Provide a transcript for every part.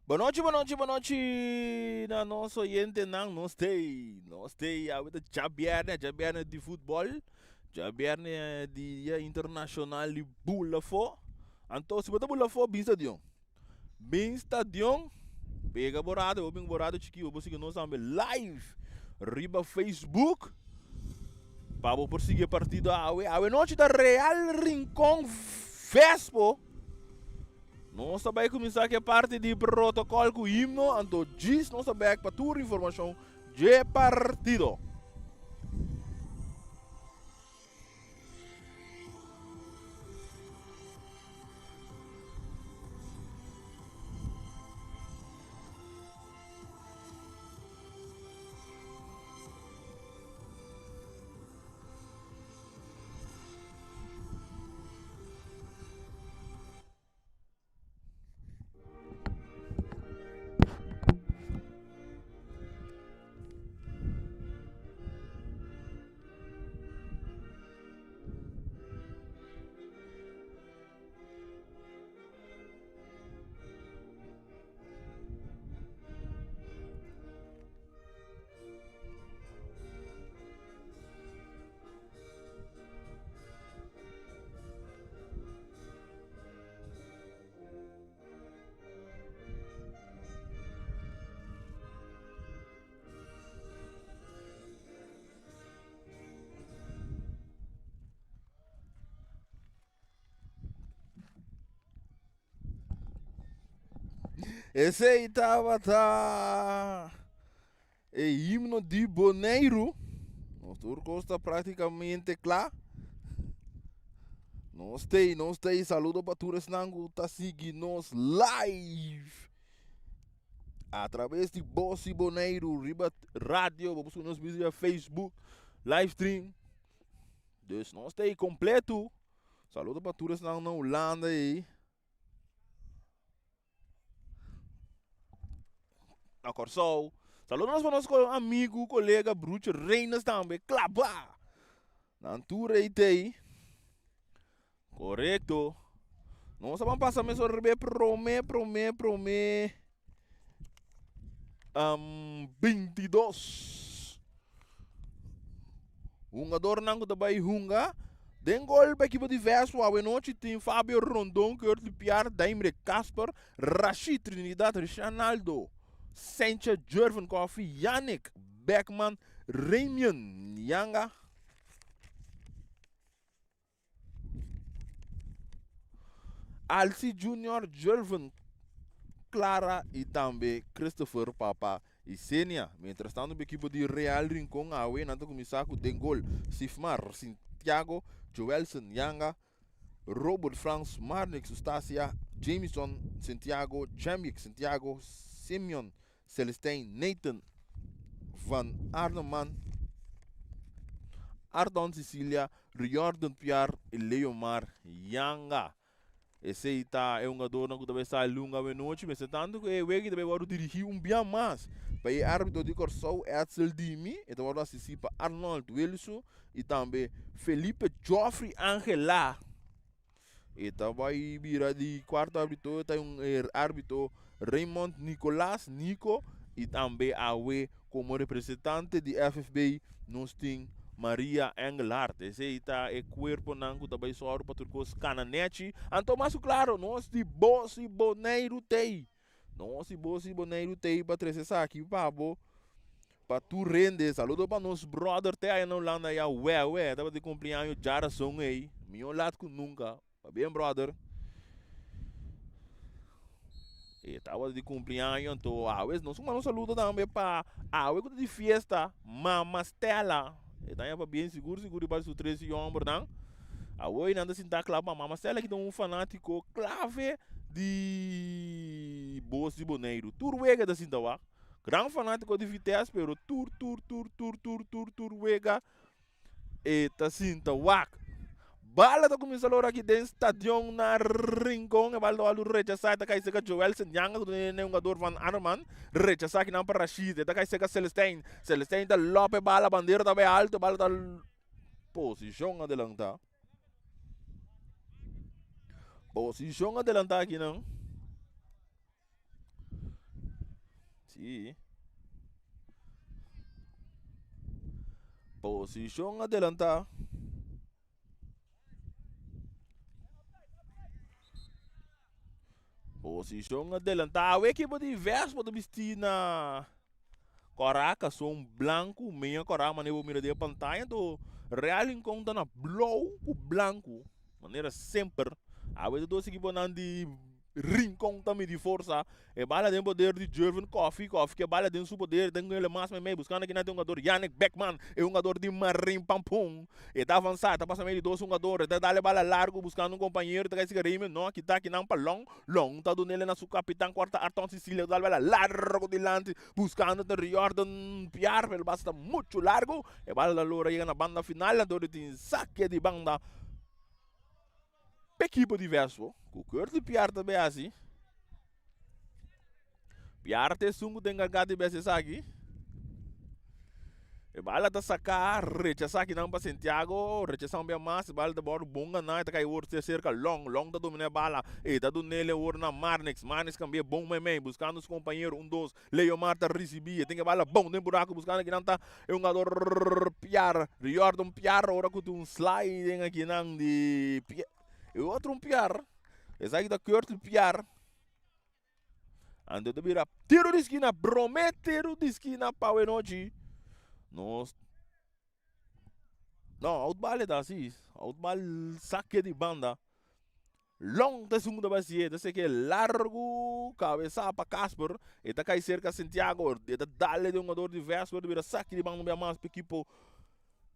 Bonochi, bonochi, bonochi na nos oyentenan. Nos tei, nos tei. Awe ta djabièrnè, djabièrnè di futbòl, djabièrnè di dia internashonal di bula afó. Anto si bo ta bula afó, bin stadion. Bin stadion, pega bo radio, bo bin ku bo radio chikí, bo por sigui nos tambe live riba Facebook pa bo por sigui e partido awe. Awe nochi ta Real Rincon Vespo. Nos ta bai kuminsá ku e parti di protokòl ku himno, anto djis nos ta bèk pa tur informashon dje partido. Esei tabata e himno di Boneiru. Nos tur kos ta práktikamente kla. Nos tei, nos tei. Saludo pa tur esnan ku ta sigui nos live a traves di Bos di Boneiru riba radio, bo por sigui nos via Facebook live stream. Dus nos tei kompleto. Saludo pa tur esnan na Hulanda ei. Na Kòrsou. Saludos pa nos amigu, kolega Brucho Reines tambe. Klaba! Nan tur ei tei. Korekto. Nos a ban pasa mesora riba e promé, promé, promé 22 hungadornan ku ta bai hunga den gol pa ekipo di Vespo awenochi tin Fabio Rondon, Curtly Piar, Daimre Kasper, Rashid Trinidad, Richanaldo Sanchez, Jervin Coffie, Yannick Beckman, Ramian Yanga. Alcy Junior, Jervin Clara y tambe Christopher Papa y Senia. Mientras tanto pa ekipo di Real Rincon awe nan ta cuminsa cu den gol Sifmar Santiago, Joelson Yanga, Robert Frans, Marnix Eustacia, Jamison Santiago, Jamick Santiago, Simeon Celestijn Nathan van Arneman, Ardon Cecilia, Riordan Piar y Leomar Yanga. Esey ta e hungadornan cu ta bay sa lunga awenochi. Mester tanto cu e wega ta bay wordo dirigi un bia mas pa e arbitro di Corsou Edsel Dimi. E ta wordo asisti pa Arnold Wilso y tambe Felipe Geoffrey Angela. E ta bai bira di cuarto arbitro ta un arbitro Raymond Nicolas Nico y tambe awe como representante di FFB nos tin Maria Engelhard. Esey ta e cuerponan cu ta bai soru pa tur cos cana nechi. Anto mas cu claro nos di Bos y Boneiru tey. Nos di Bos y Boneiru tey pa trece esaki pa bo. Pa tur rende, saludo pa nos brother te aya na Hulanda ya Wewe, tabata di cumpleaños djarason ey, mijo lat cu nunca, pabien brother. E tabata di cumpleaños anto awe nos manda un saludo tambe pa awe cu ta di fiesta mama Stella, e ta pabien sigur sigur riba su tres yombernan, awe nan ta sinta cla pa mama Stella ki ta un fanatico clave di Bos di Boneiru, tur wega e ta sinta wak. Gran fanátiko di Vitesse, pero tur tur tur tur tur tur tur wega e ta sinta wak. Bala ta kuminsá lora aki den stadion na Rincon. E bala ta wòrdu rechasá, e ta kai serka Joel Senyanga ku ta e hungador van Arman. Rechasá akinan pa Rashid, e ta kai serka Celestijn. Celestijn ta lòp e bala, bandera ta bai alto, e bala ta posishon adelantá. Posishon adelantá akinan. Sí. Posishon adelantá. Posishon adelantá. Awe ekipo di Vespo ta bisti na kòrá kason blanku, meña kòrá manera bo mira den e pantaya. Anto Real Rincon ta na blou ku blanku manera semper. Awe ta dos ekiponan di Rincon ta midi forsa. E bala den poder di Jervin Coffie. Coffie ke bala den su poder den el mas meimei buscando kinan tin hungador Yannick Beckman e hungador di Marin Pampun. E ta avansa, e ta pasa medio di dos hungador, e ta dal e bala largo buscando un compañero, ta kai siga Raymond no kita kinan pa Long. Long ta dunele na su capitan cuarta Arton Cecilia ta dal bala largo dilanti buscando ta Riordan Piar pero e basa ta mucho largo. E bala ta logra yega na banda final anto tin sake di banda. P'ekipo di Vespo, ku Curtly Piar ta bay hasi. Piar ta esun ku ta enkargá di bes esaki. E bala ta saká, rechasá kinan pa Santiago, rechasá un bia mas, e bala ta bòrdu bon ganá, e ta kai wòrdu ser serka Long, Long ta dominá e bala, e ta dun'el e wòrdu na Marnix, Marnix kambia bon meimei, buskando su kompañero, un dos, Leomar ta risibí, e tin e bala bon den buraku buskando kinan ta e hungador Piar, Riordan Piar ora ku tin un sliding akinan di Piar, e otro un Piar, esaki ta Curtly Piar, anto ta bira tiro di skina, prome tiro di skina pa awenochi, nos no outbal e ta si, outbal sake di banda. Long ta esun ku ta bai sié, ta seke largu kabesá pa Casper, e ta kai serka Santiago, e ta dal e hungador di Vesper, ta bira saki di banda un bia mas pa ekipo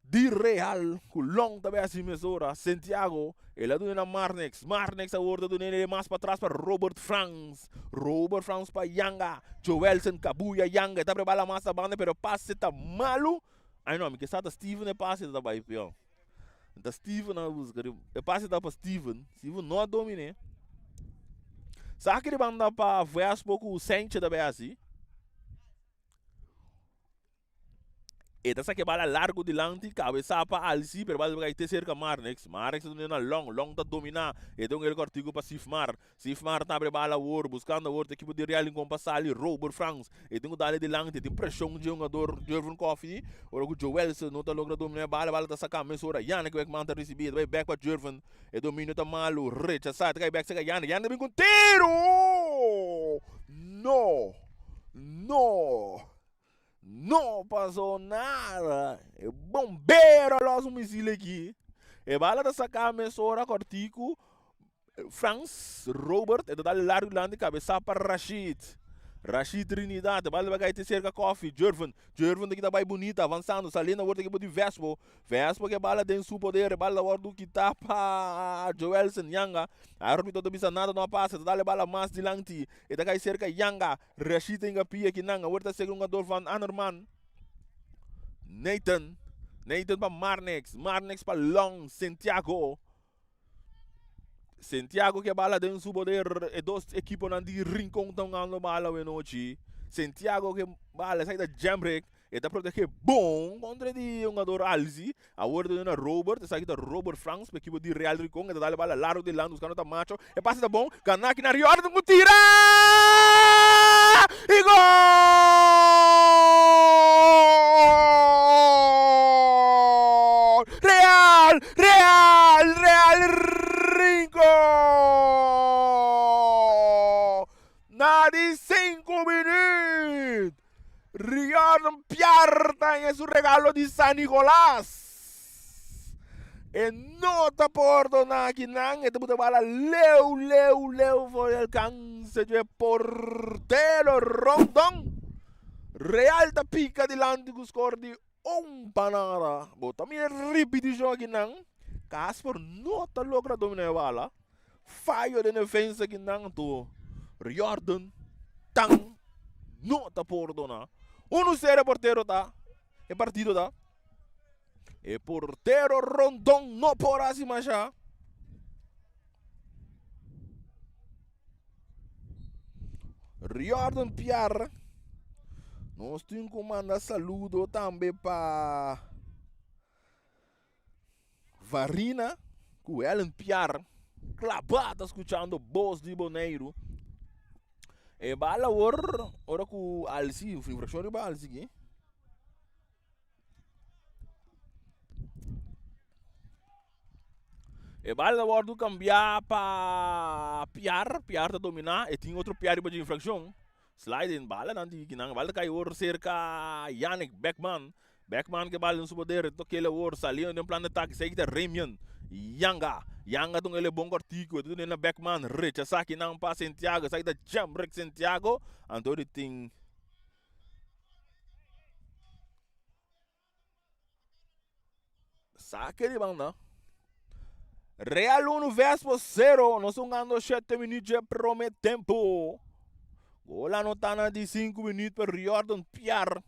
di Real, ku Long ta bai hasi mesora. Santiago, el a duna na Marnix, Marnix awor ta duna e mas patras pa Robert Frans, Robert Frans pa Yanga, Joelson Kabuya Yanga, e ta prebala mas na banda pero pase ta malu, ai no, mi ke sa ta Steven e pase ta bai pió. Ta Steven a busca di e pase ta pa Steven. Steven no a dominé. Saki di banda pa Vespo ku Senche ta bay hasi. E ta saki e bala largo dilanti, kabesa pa Alsi, pero bala ta kai te serka Marnix. Marnix ta duna na Long, Long ta dominá. E ta un el kòrtiku pa Sifmar. Sifmar ta abri bala awor, buskando awor ta ekipo di Real Rincon pa sali. Robert Frans, e tin ku dale dilanti, tin preshon dje hungador Jervin Coffie. Ora ku Joelson no ta logra dominá e bala, e bala ta saká mesora. Yannick Wegman ta risibí, e ta bai bèk pa Jervin. E dominio ta malu, rechasá, e ta kai bèk serka Yannick. Yannick ta bin ku un tiro! No! No! No pasó nada! E bombero a lòs un misil aki. E bala ta saká mesora kòrtiku. Frans Robert e ta dal largo dilanti kabesa pa Rashid. Rashid Trinidad e bal ta bai kai te serka Koffie. Jervin. Jervin ta kita bai bunita avansando saliendo awor ta ekipo di Vespo. Vespo ke bala den su poder e bal ta wordu kita pa Joelson Yanga. Arbitro ta bisa nada no a pasa e ta dal e bala mas dilanti. E ta kai serka Yanga. Rashid ta hinga pia kinan awor ta sega un hungador van Anerman. Nathan. Nathan pa Marnix. Marnix pa Long Santiago. Santiago ke bala den su poder. E dos ekiponan di Rincon ta hungando bala awe nochi. Santiago ke bala, esaki ta Jemrick. E ta protege bon kontra di hungador Alzi. Awor ta duna Robert, esaki ta Robert Frans pa ekipo di Real Rincon. E ta dal e bala largo dilanti buskando ta Macho. E pase ta bon. Ganaki na Riordan ku tira! I gol! Real! Real! Real Rincon! Na di sinku minüt, Riordan Piar ta haña su regalo di San Nicolas. E no ta pordoná kinan, e ta buta bala leu, leu, leu for di alkanse dje portero Rondon. Real ta pika dilanti ku skor di un pa nada. Bo ta mira ripitishon akinan. Casper no ta logra dominá e bala. Fayo den defensa akinan anto Riordan tan no ta pordoná. Uno sero e portero ta e partido ta. E portero Rondon no por hasi masha. Riordan Piar. Nos tin ku manda saludo tambe pa Varina ku Helen Piar. Klabá ta skuchando Bos di Boneiru. E bala awor ora ku Alsi, infrakshon riba Alsi aki. E bala ta wòrdu kambiá pa Piar, Piar ta dominá, e tin otro Piar riba dje infrakshon. Sliding, bala nan di kinan, bala ta kai awor serka Yannick Beckman. Beckman ke bala den su poder, e tokel awor saliendo den plan di atake, esei ta Remian Yanga. Yanga ta un ele bon kòrtiku, e ta duna na Beckman, rechasá kinan pa Santiago, esaki ta Jamrick Santiago, anto di tin. Sake di banda. Real 1, Vespo 0. Nos hungando 7 minuut dje prome tempo. Gol anotá na di 5 minuut pa Riordan Piar.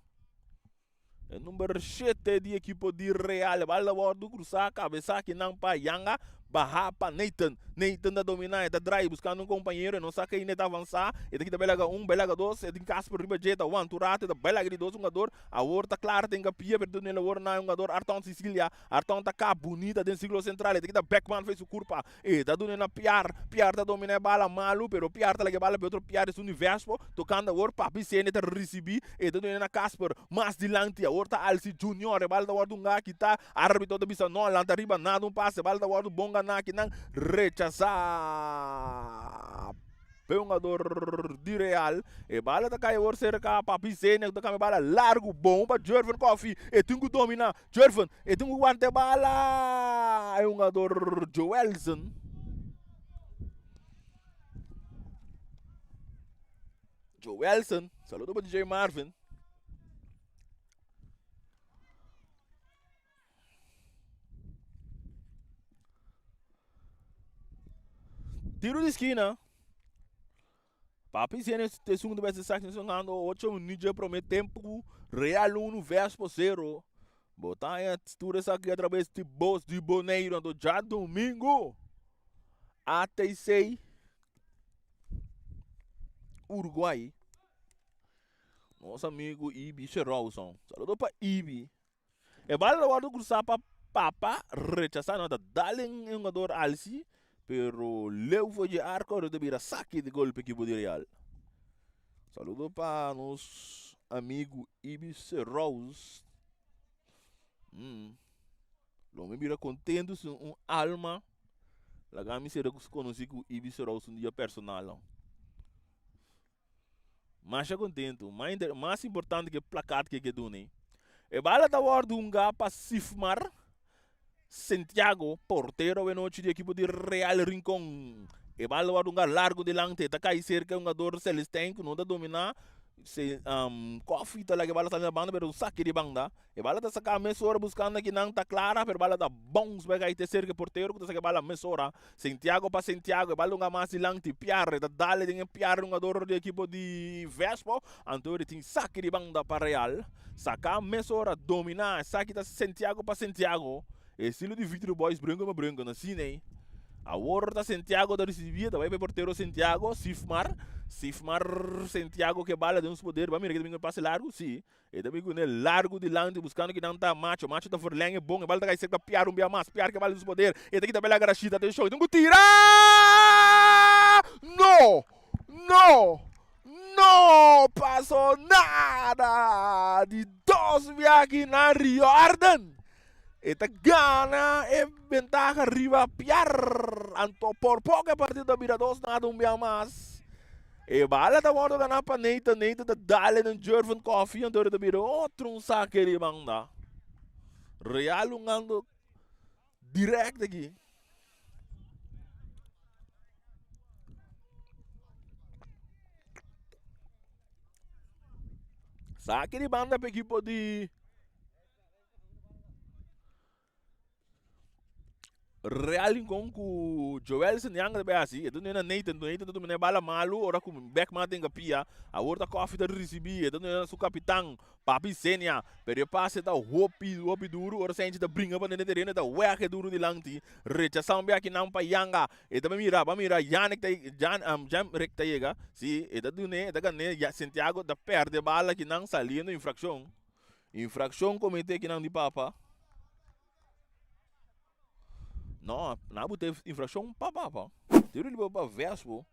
E number 7 di ekipo di Real. Bal ta wordu krusá, kabesá kinan pa Yanga. Baha pa Nathan. Nathan ta dominá, e ta drai buskando un kompañero, e no sa kende ta avansá. E ta kita bai laga un, bai laga dos, e tin Casper riba dje, ta wan tur rato, e ta bai laga di dos hungador. Awor ta klar den kapia, pero dunel awor na e hungador Arton Sicilia. Arton ta kap bunita den sirkulo sentral, e ta kita Beckman fei su kurpa. E ta dun'e na Piar, Piar ta dominá e bala malu, pero Piar ta laga e bala pa e otro Piar esun di Vespo. Tokando awor Papi Sene ta risibí, e ta dun'e na Casper. Mas dilanti awor ta Alci Junior, e bala ta wòrdu hunga kita. Arbitro ta bisa no, lanta riba nada un pase, bala ta wòrdu bon ganá kinan rechasá pa e hungador di Real. E bala ta kai awor serka Papi Zenia ku ta kambia bala largu bon pa Jerven Coffie. E tin ku dominá. Jerven e tin ku wanta e bala. E hungador Joelson. Joelson, saludo pa DJ Marvin. Tiro di skina. Papi tiene este segundo vez está jugando 8 minutos de primer tempo. Real 1, Vespo 0. Botanha tudo isso aqui através de Bos de Boneiro. Então já domingo. ATC Uruguai. Nos amigo Ibi Rawson. Saludo pa Ibi. E bala ta wòrdu krusá pa Papa, rechasá no ta dal en e hungador Alsi, pero leu for dje arko ora ta bira saki di gol pa ekipo di Real. Saludo pa nos amigu Ibi Serous. Mm. Lo mi bira kontentu si un alma laga mi ser konosí ku Ibi Serous un dia personal. Masha kontentu. Mas importante ke plakat ke ke duna ei. E bala ta wòrdu hungá pa Sifmar Santiago, portero awenochi di ekipo di Real Rincon. E bala ta wòrdu hungá largu dilanti, e ta kai serka e hungador Celestijn ku no ta dominá. Se Koffie ta laga e bala sali na banda pero un saki di banda. E bala ta saka mesora buskando akinan ta Clara pero bala ta bounce bai kai te serka e portero ku ta saka e bala mesora. Santiago pa Santiago e bala hunga mas dilanti Piarre ta dale den e Piarre hungador di ekipo di Vespo anto e tin saki di banda pa Real. Saka mesora domina esaki ta Santiago pa Santiago. E estilo di Victory Boys brinca ma brinca na Siney. Awor ta Santiago ta ricibi, ta bay pa e portero Santiago, Sifmar. Sifmar Santiago ke bala den su poder. Ba mira ke ta bin ku e pase largu, si. E ta bin ku ne largu dilanti buscando kinan ta Macho. Macho ta verleng e bon, e bala ta kai serka Piar un bia mas. Piar ke bala den su poder. E ta kita bela Rashid, atencion, e tin ku tira! No! No! No pasó nada! Di dos bia kinan Riordan. E ta gana e bentaha riba Piar. Anto por poco e partido ta bira dos nada un bia mas. E bala ta wordo gana pa Nathan. Nathan ta dale den Jervin Coffee. Anto ta bira otro un saque di banda. Real hungando direct aki. Saque di banda pa equipo di Real Rincon ku Joel Senianga ta bay hasi. E ta duna Nathan, Nathan ta tumina e bala malu ora ku Beckman tin kapia. Awor ta Koffie ta risibi, e ta duna su kapitan Papi Senia. Pero e pase ta hopi hopi duru ora Senchi ta bringa pa den e tereno e ta wèg e duru dilanti. Rechasá un biaha kinan pa Yanga. E ta bay mira, ba mira Yannick ta Jan Jan Rick ta yega. Si, e ta dun'é, e ta gan'é. Santiago ta pèrdè bala kinan saliendo infrakshon. Infrakshon komete kinan di papa. No, na bo te infrakshon pa papa. Tiro liber pa Vespo.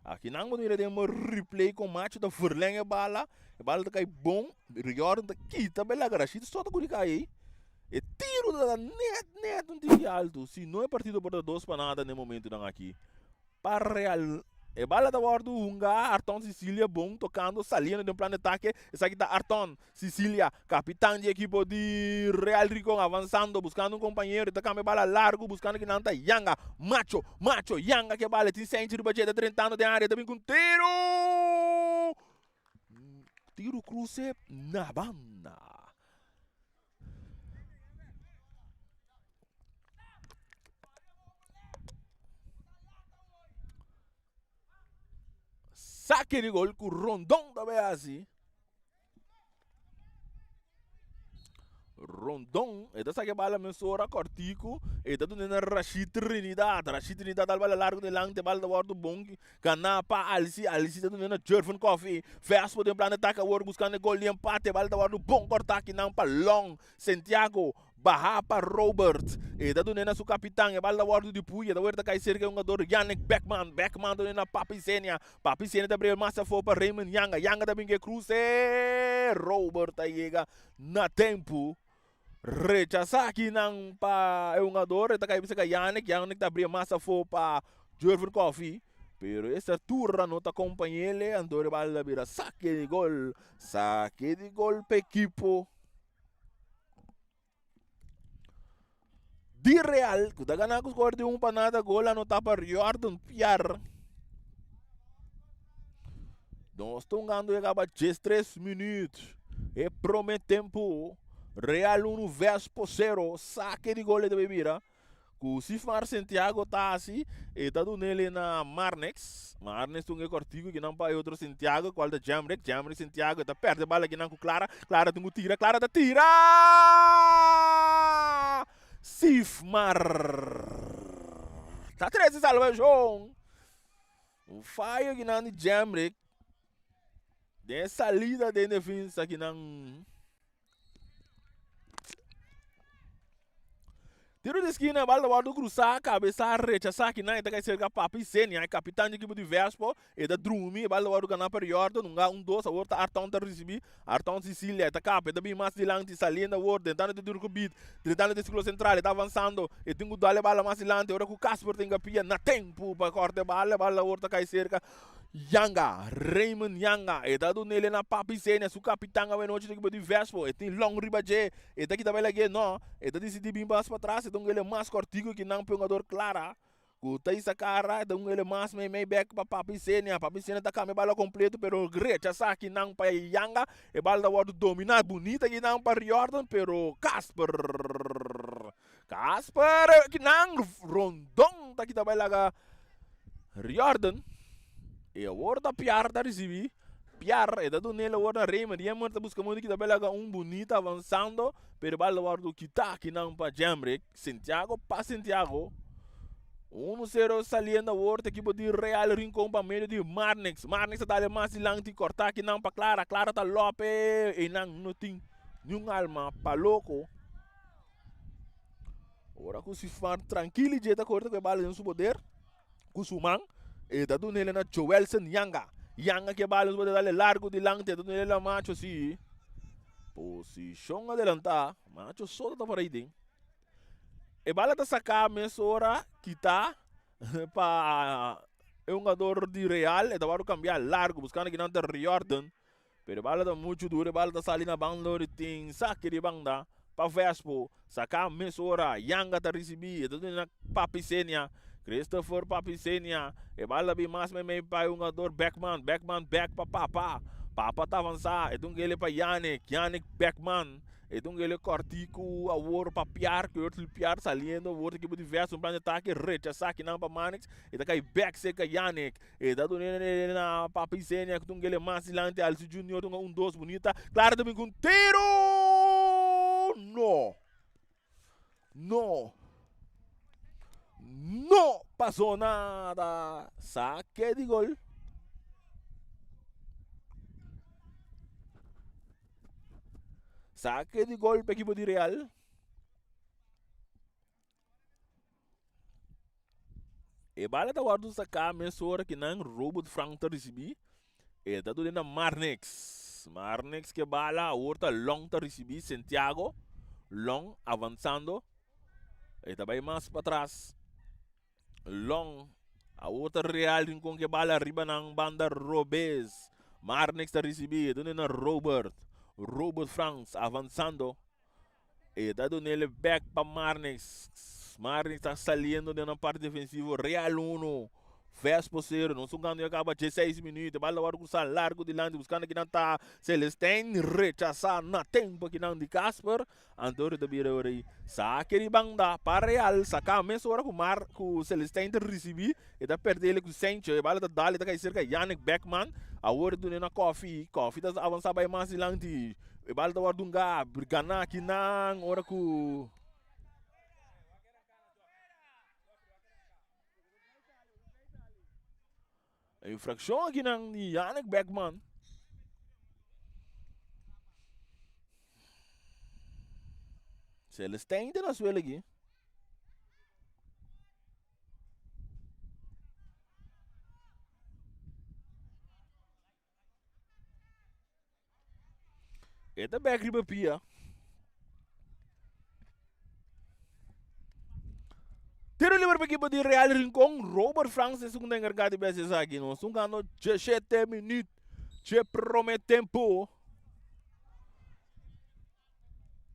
Aki nan bo ta mira den bo replay kon Macho ta verleng e bala. E bala ta kai bon. Riordan ta kita be laga Rashid so ta kuri kai ei. E tiro ta da net net un tiki alto. Si no e partido por ta dos pa nada na e momentonan aki. Pa Real e bala ta wordo hunga Arton Cecilia bon tocando saliendo den plan de ataque. Esaki ta Arton Cecilia capitan di ekipo di Real Rincon avanzando buscando un compañero ta cambia bala largo buscando kinan ta Yanga Macho Macho Yanga ke bala tin Senchi riba dje ta drentando den area ta bin cu un tiro tiro cruce na banda. Saque di gol ku Rondon ta bay hasi. Rondon, e ta saca e bala mesora cortico, e ta duna na Rashid Trinidad. Rashid Trinidad dal bala largo delante, bala ta wordo bon gana pa Alci. Alci ta duna na Jervin Coffee. Vespo den plan de ataque awor buscando e gol di empate, bala ta wordo bon corta akinan pa Long. Santiago baha pa Robert. E ta dun'é na su kapitan. E bal ta wòrdu di puya. Ta wòrdu ta kai serka e hungador Yannick Beckman. Beckman ta dun'é na Papi Senia. Papi Senia ta bria mas afó pa Raymond Yanga. Yanga ta bin ku e kruse. Robert ta yega na tempu. Rechasá akinan pa e hungador. E ta kai serka Yannick. Yannick ta bria mas afó pa Jervin Coffie. Pero e estatura no ta kompañ'é. Anto e bal ta bira sake di gol. Sake di gol pa ekipo. Di Real, ku ta gana ku skor di un pa nada, gol anotá pa Riordan Piar. Nos ta hungando ya kaba 13 minüt. E promé tempu, Real 1, Vespo 0. Sake di gol e ta bay bira. Ku Sifmar Santiago ta hasi, e ta dun'el na Marnix. Marnix tun e kòrtiku kinan pa e otro Santiago, kual ta Jamrick. Jamrick Santiago e ta pèrdè bala kinan ku Clara. Clara tin ku tira, Clara ta tira! Sifmar ta trese salvashon. Un fayo kinan di Jamrick den e salida den defensa kinan. Tiro di esquina, bal ta wordo cruzá, cabeza rechazá kinan e ta kai cerca Papi Senia, e capitan di equipo di Vespo, e ta drumi, e bal ta wordo ganá pa Riordan, un ga un dos, awor ta Arton ta ricibi, Arton Sicilia, e ta capa, e ta bin mas dilanti, saliendo awor, drentando den duro gebied, drentando den ciclo central, e ta avanzando, e tin cu dal e bala mas dilanti, ora cu Casper ta ingapia na tempo pa corta e bala, e bal awor ta kai cerca Yanga, Raymond Yanga, e ta dun'el na Papi Senia, su kapitan awenochi ta kiba di Vespo, e tin long riba dje, e ta kita bai lag'é, no, e ta disidí bin bas patras, e ta un ele mas kòrtiku ki nan piongador Clara, ku ta hisa kara, e ta un ele mas mei mei bèk pa Papi Senia, Papi Senia ta kambia bala kompleto, pero rechasá ki nan pa Yanga, e bala ta wòrdu dominá bunita ki nan pa Riordan, pero Casper, Casper ki nan Rondon ta kita bai laga. Riordan e awor ta Piar ta ricibi. Piar e ta dunel awor na Raymer. Raymer ta busca modo kita bel haga un bunita avanzando pero e bal ta wordo kita akinan pa Jemrick. Santiago pa Santiago. 1-0 saliendo awor ta ekipo di Real Rincon pa medio di Marnix. Marnix ta dale mas dilanti corta akinan pa Clara. Clara ta lope eynan no tin niun alma pa loco. Ora ku Sifan trankil i dje ta kore ta ku e bala den su poder ku su man e ta dun'el na Joelson Yanga. Yanga ku e bala den su poder dale largu dilanti e ta dun'el na Macho si posishon adelantá. Macho so ta para ei den. E bala ta saká mesora kitá pa e hungador di Real e ta wòrdu kambiá largu buskando kinan ta Riordan. Pero e bala ta muchu duru, e bala ta sali na banda di tin saki di banda pa Vespo. Saka mesora, Yanga ta risibí, e ta duna na Papi Senia, Christopher Papi Senia. E bala ta bin mas meimei pa e hungador Beckman, Beckman bek pa Papa, Papa ta avansá, e ta un gele pa Yannick, Yannick Beckman. E ta un gele kòrtiku awor pa Piar, Kurtley Piar saliendo awor ta ekipo di Vespo, un plan di atake, rechasá kinan pa Manix, e ta kai bek serka Yannick. E ta dun'e na Papi Senia ku ta un gele mas dilanti Alci Junior ta hunga un dos bunita. Clara ta bin ku un tiro! No! No! No pasó nada! Sake di gol. Sake di gol pa ekipo di Real. E E bala ta wòrdu saká mesora ki nan Robert Frank ta risibí. E ta duna na Marnix. Marnix ke bala awor ta Long ta risibí. Santiago. Long avansando. E ta bai mas patras. Long. Awor ta Real Rincon ke bala riba nan banda robes. Marnix ta risibí. E duna na Robert. Robert Frans avansando. E ta dunele bek pa Marnix. Marnix ta saliendo den nan parti defensivo. Real 1, Vespo 0. Nos hungando ya caba 16 minuut. E bal ta wòrdu cruzá largo dilanti buscando kinan ta Celestijn. Rechasá na tempo kinan di Casper. Antonio ta bira ora ei. Sake di banda pa Real. Saka mesora ku Mar ku Celestijn ta risibí. E ta perdele ku Sancho. E bal ta dal e ta kai serka Yannick Beckman. Awor e dune na Koffie. Koffie ta avansá bai mas dilanti. E bal ta wòrdu hunga ganá akinan ora ku E infrakshon akinan di Yannick Beckman. Celestijn ta na suelo aki. E ta bek riba pia. Tiro libre pa equipo di Real Rincon. Robert Franks e segundo encargado di bes esaki. Nos jugando 17 minuut. Dje prome tempo.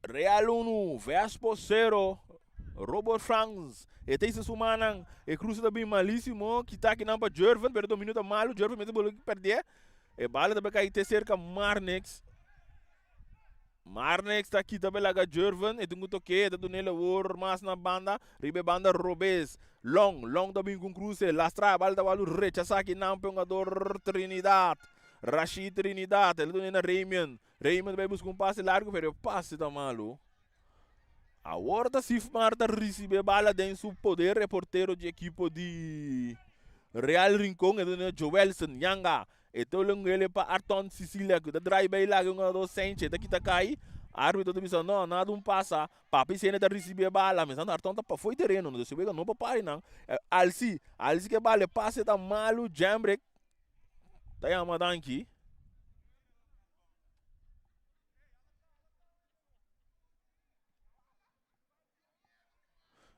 Real 1, Vespo 0. Robert Franks. E ta isa su manan. E cruce ta bin malísimo. Kita akinan pa Jerven, pero dominio ta malo. Jerven mester bolo perdé. E bala ta kai te cerca Marnix. Marnix ta kita belaga Jerven. E tin ku toke. E ta dunele awor mas na banda. Riba e banda robes. Long. Long ta bin ku cruce. Lastra. E bala ta wòrdu rechasá akinan pa e hungador Trinidad. Rashid Trinidad. El ta dun'e na Ramian. Raymond bai buska un pase largu pero e pase ta malu. Awor ta Sifmar ta risibi e bala den su poder e portero di ekipo di Real Rincon e ta Joelson Yanga. E ta longele pa Arton Cecilia ku ta drai bai laga un jugador Senche ta kita kai. Arbitro ta bisa no nada un pasa. Papi Sene ta risibi e bala pensando Arton ta pafó e tereno no ta wega no pa pari nan. Alsi Alsi ke bala e pase ta malu Jambreck ta yama danki.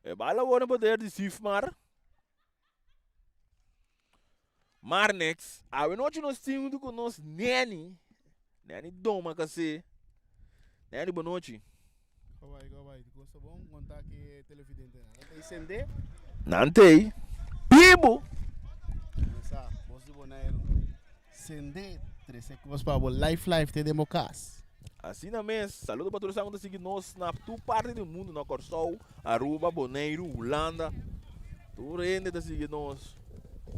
E bala word na poder di Sifmar. Marnix, awe nochi nos tin huntu ku nos Neni. Neni Doma kase. Neni, bon nochi. Kawai, kawai. Gosto bon konta ke televidente nan. Nan ta sende. Nan tei. Bibu. Sa, bos di Boneiru. Sende, trese kos pa bo life life te den bo kas. Asina mes, saludo pa tur esnan ku ta sigui nos na tur parti di mundu, na Kòrsou, Aruba, Boneiru, Hulanda. Tur hende ta sigui nos.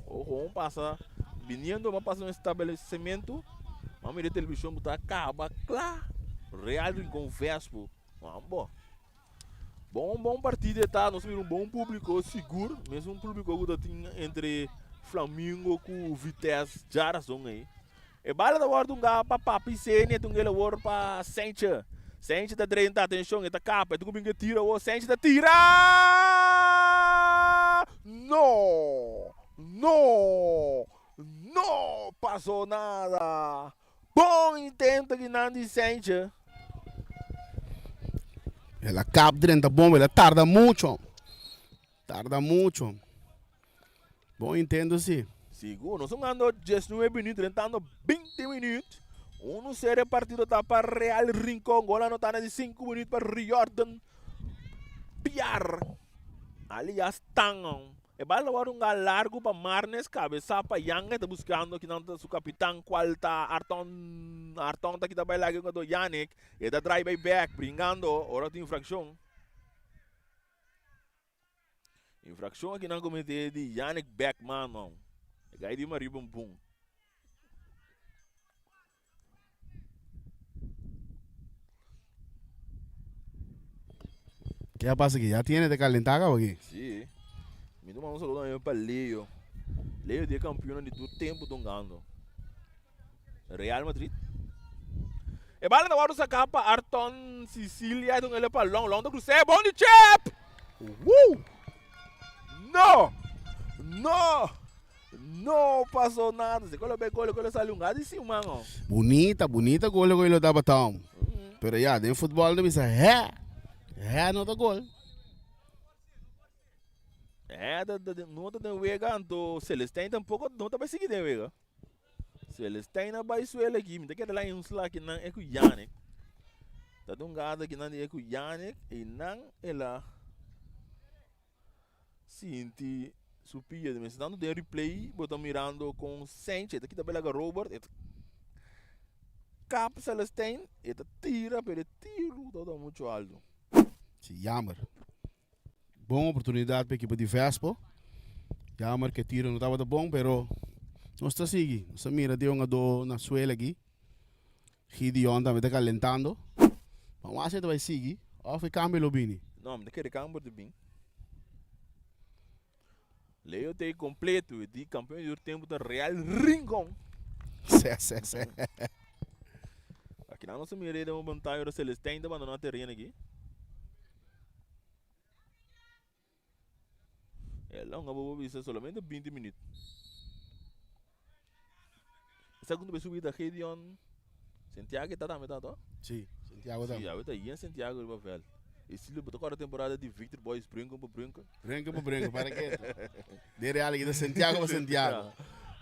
Ojo, pasa biniendo, bo pasa un establecimiento, bo mira e televishon ku ta kaba kla. Real Rincon Vespo. Mambo. Bon bon partido e ta, nos mira un bon publico sigur, mesun publico ku ta tin entre Flamingo ku Vitesse djarazon ei. E bala ta wòrdu hunga pa Papi Seni, e ta hunga el awor pa Senche. Senche ta drenta, atenshon, e ta kapa, e ta kuminga tira awor, Senche ta tira! No! No! No pasó nada! Bon intento kinan di Senche. El a kap drenta bon, el a tarda mucho. Tarda mucho. Bon intento si. Sigur, nos hungando 19 minuut, drentando 20 minuut. Uno sero e partido ta pa Real Rincon. Gol anota na di 5 minuut pa Riordan Piar. Alias Tangon. E bal ta wòrdu hunga largu pa Marnes, kabesá pa Yanga. E ta buskando kinan ta su kapitan kual ta Arton. Arton ta kita bai laga e hungadó Yannick. E ta drai bai bèk, bringando ora tin infrakshon. Infrakshon aki nan komete di Yannick Beckman man. E gai di Marie Bumbum. Ke a pasa aki? Ya tiene te kalentá kaba aki. Sí. Mi ta manda un saludo también pa Leo. Leo di e kampionnan di tur tempu ta hungando. Real Madrid. E bala ta wòrdu saká pa Arton Sicilia. E ta hunga pa Long. Long ta krus'é. Bon di chep! Woo! No! No! No pasó nada. Se colo be gol, colo sali un gadi si man oh. Bunita, bunita gol ku lo tabata. Pero ya, den futbol ta bisa hè. Hè no ta gol. Eh, ta, ta, no ta den wega, anto Celestijn tampoco no ta bai sigui den wega. Celestijn a bai suela aki, mi ta kere laña un sla aki nan e ku Yannick. Ta den un gada aki nan di e ku Yannick, i nan el a sinti su pia. Mester tanto den replay bo ta mirando con Sanchez, ta kita belaga Robert, e ta kap Celestijn, e ta tira, pero e tiro tabata mucho alto. Si, jammer. Bon oportunidad pa ekipo di Vespo. Jammer ke tiro no tabata bon, pero nos ta sigui. Nos ta mira tin un hungadó na suela aki. Gideon tambe ta calentando. Ban wak si e ta bai sigui of e cambio lo bini. No, mi ta kere cambio ta bin. Leo ta e completo, e di campeon di tur tempo ta Real Rincon. Sè, sè, sè. Aki nan nos a mira den un pantalla ora Celestijn ta bandona tereno aki. E longa bobo bisa solamente 20 minuut. Segundo be subida Gideon Santiago ta tambe ta to? Sí, Santiago tambe. Sí, awor ta yen Santiago riba veld. E estilo bo ta corda temporada di Victor Boys brinco pa brinco. Brinco pa brinco, para keto. Den Real kita Santiago pa Santiago.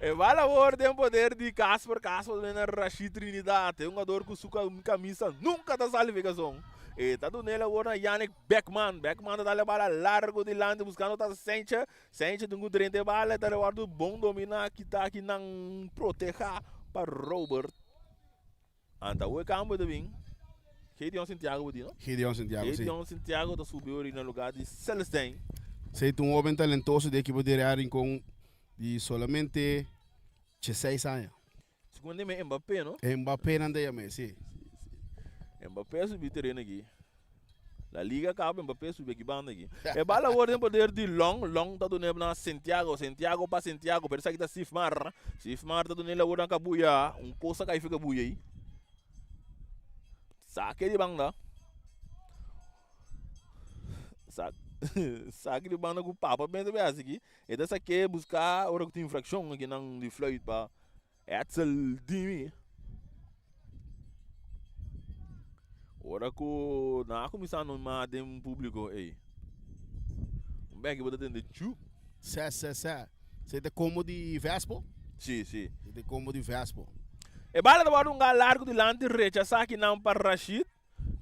E bala awor den poder di Casper, Casper ta na Rashid Trinidad, e hungador cu su camisa nunca ta sali ficason. E ta dunel awor na Yannick Beckman, Beckman ta dal e bala largo dilanti buscando ta Senche, Senche tin cu drenta e bala, e ta wordo bon domina, kita aki nan proteha pa Robert. Anta awo e cambio ta bin. Gideon Santiago bo di no? Gideon Santiago, si. Gideon Santiago ta subi ori na lugar di Celestijn. Esey ta un hoben talentoso di ekipo di Real Rincon di solamente dieseis aña. Segun nan ta Mbappé no? Mbappé nan ta yam'é, si. Mbappé a subi tereno aki. La liga caba Mbappé subi aki banda aki. E bala awor den poder di Long, Long ta dun'é na Santiago, Santiago pa Santiago, pero esaki ta Sifmar, Sifmar ta dun'é awor na Cabuya, un cos a cay fi Cabuya ayi. Sake di banda. Sake di banda cu papa benta be haci aki. E ta sake busca ora cu tin infraccion aki nan di fluit pa Edsel Dimi. Ora ku nan a kuminsá nomá den públiko ei, un bèki bo ta tende chu. Sè, sè, sè. Esei ta kombo di Vespo? Sí, sí. Esei ta kombo di Vespo. E bala ta wòrdu un gal largu dilanti rechasá kinan pa Rashid.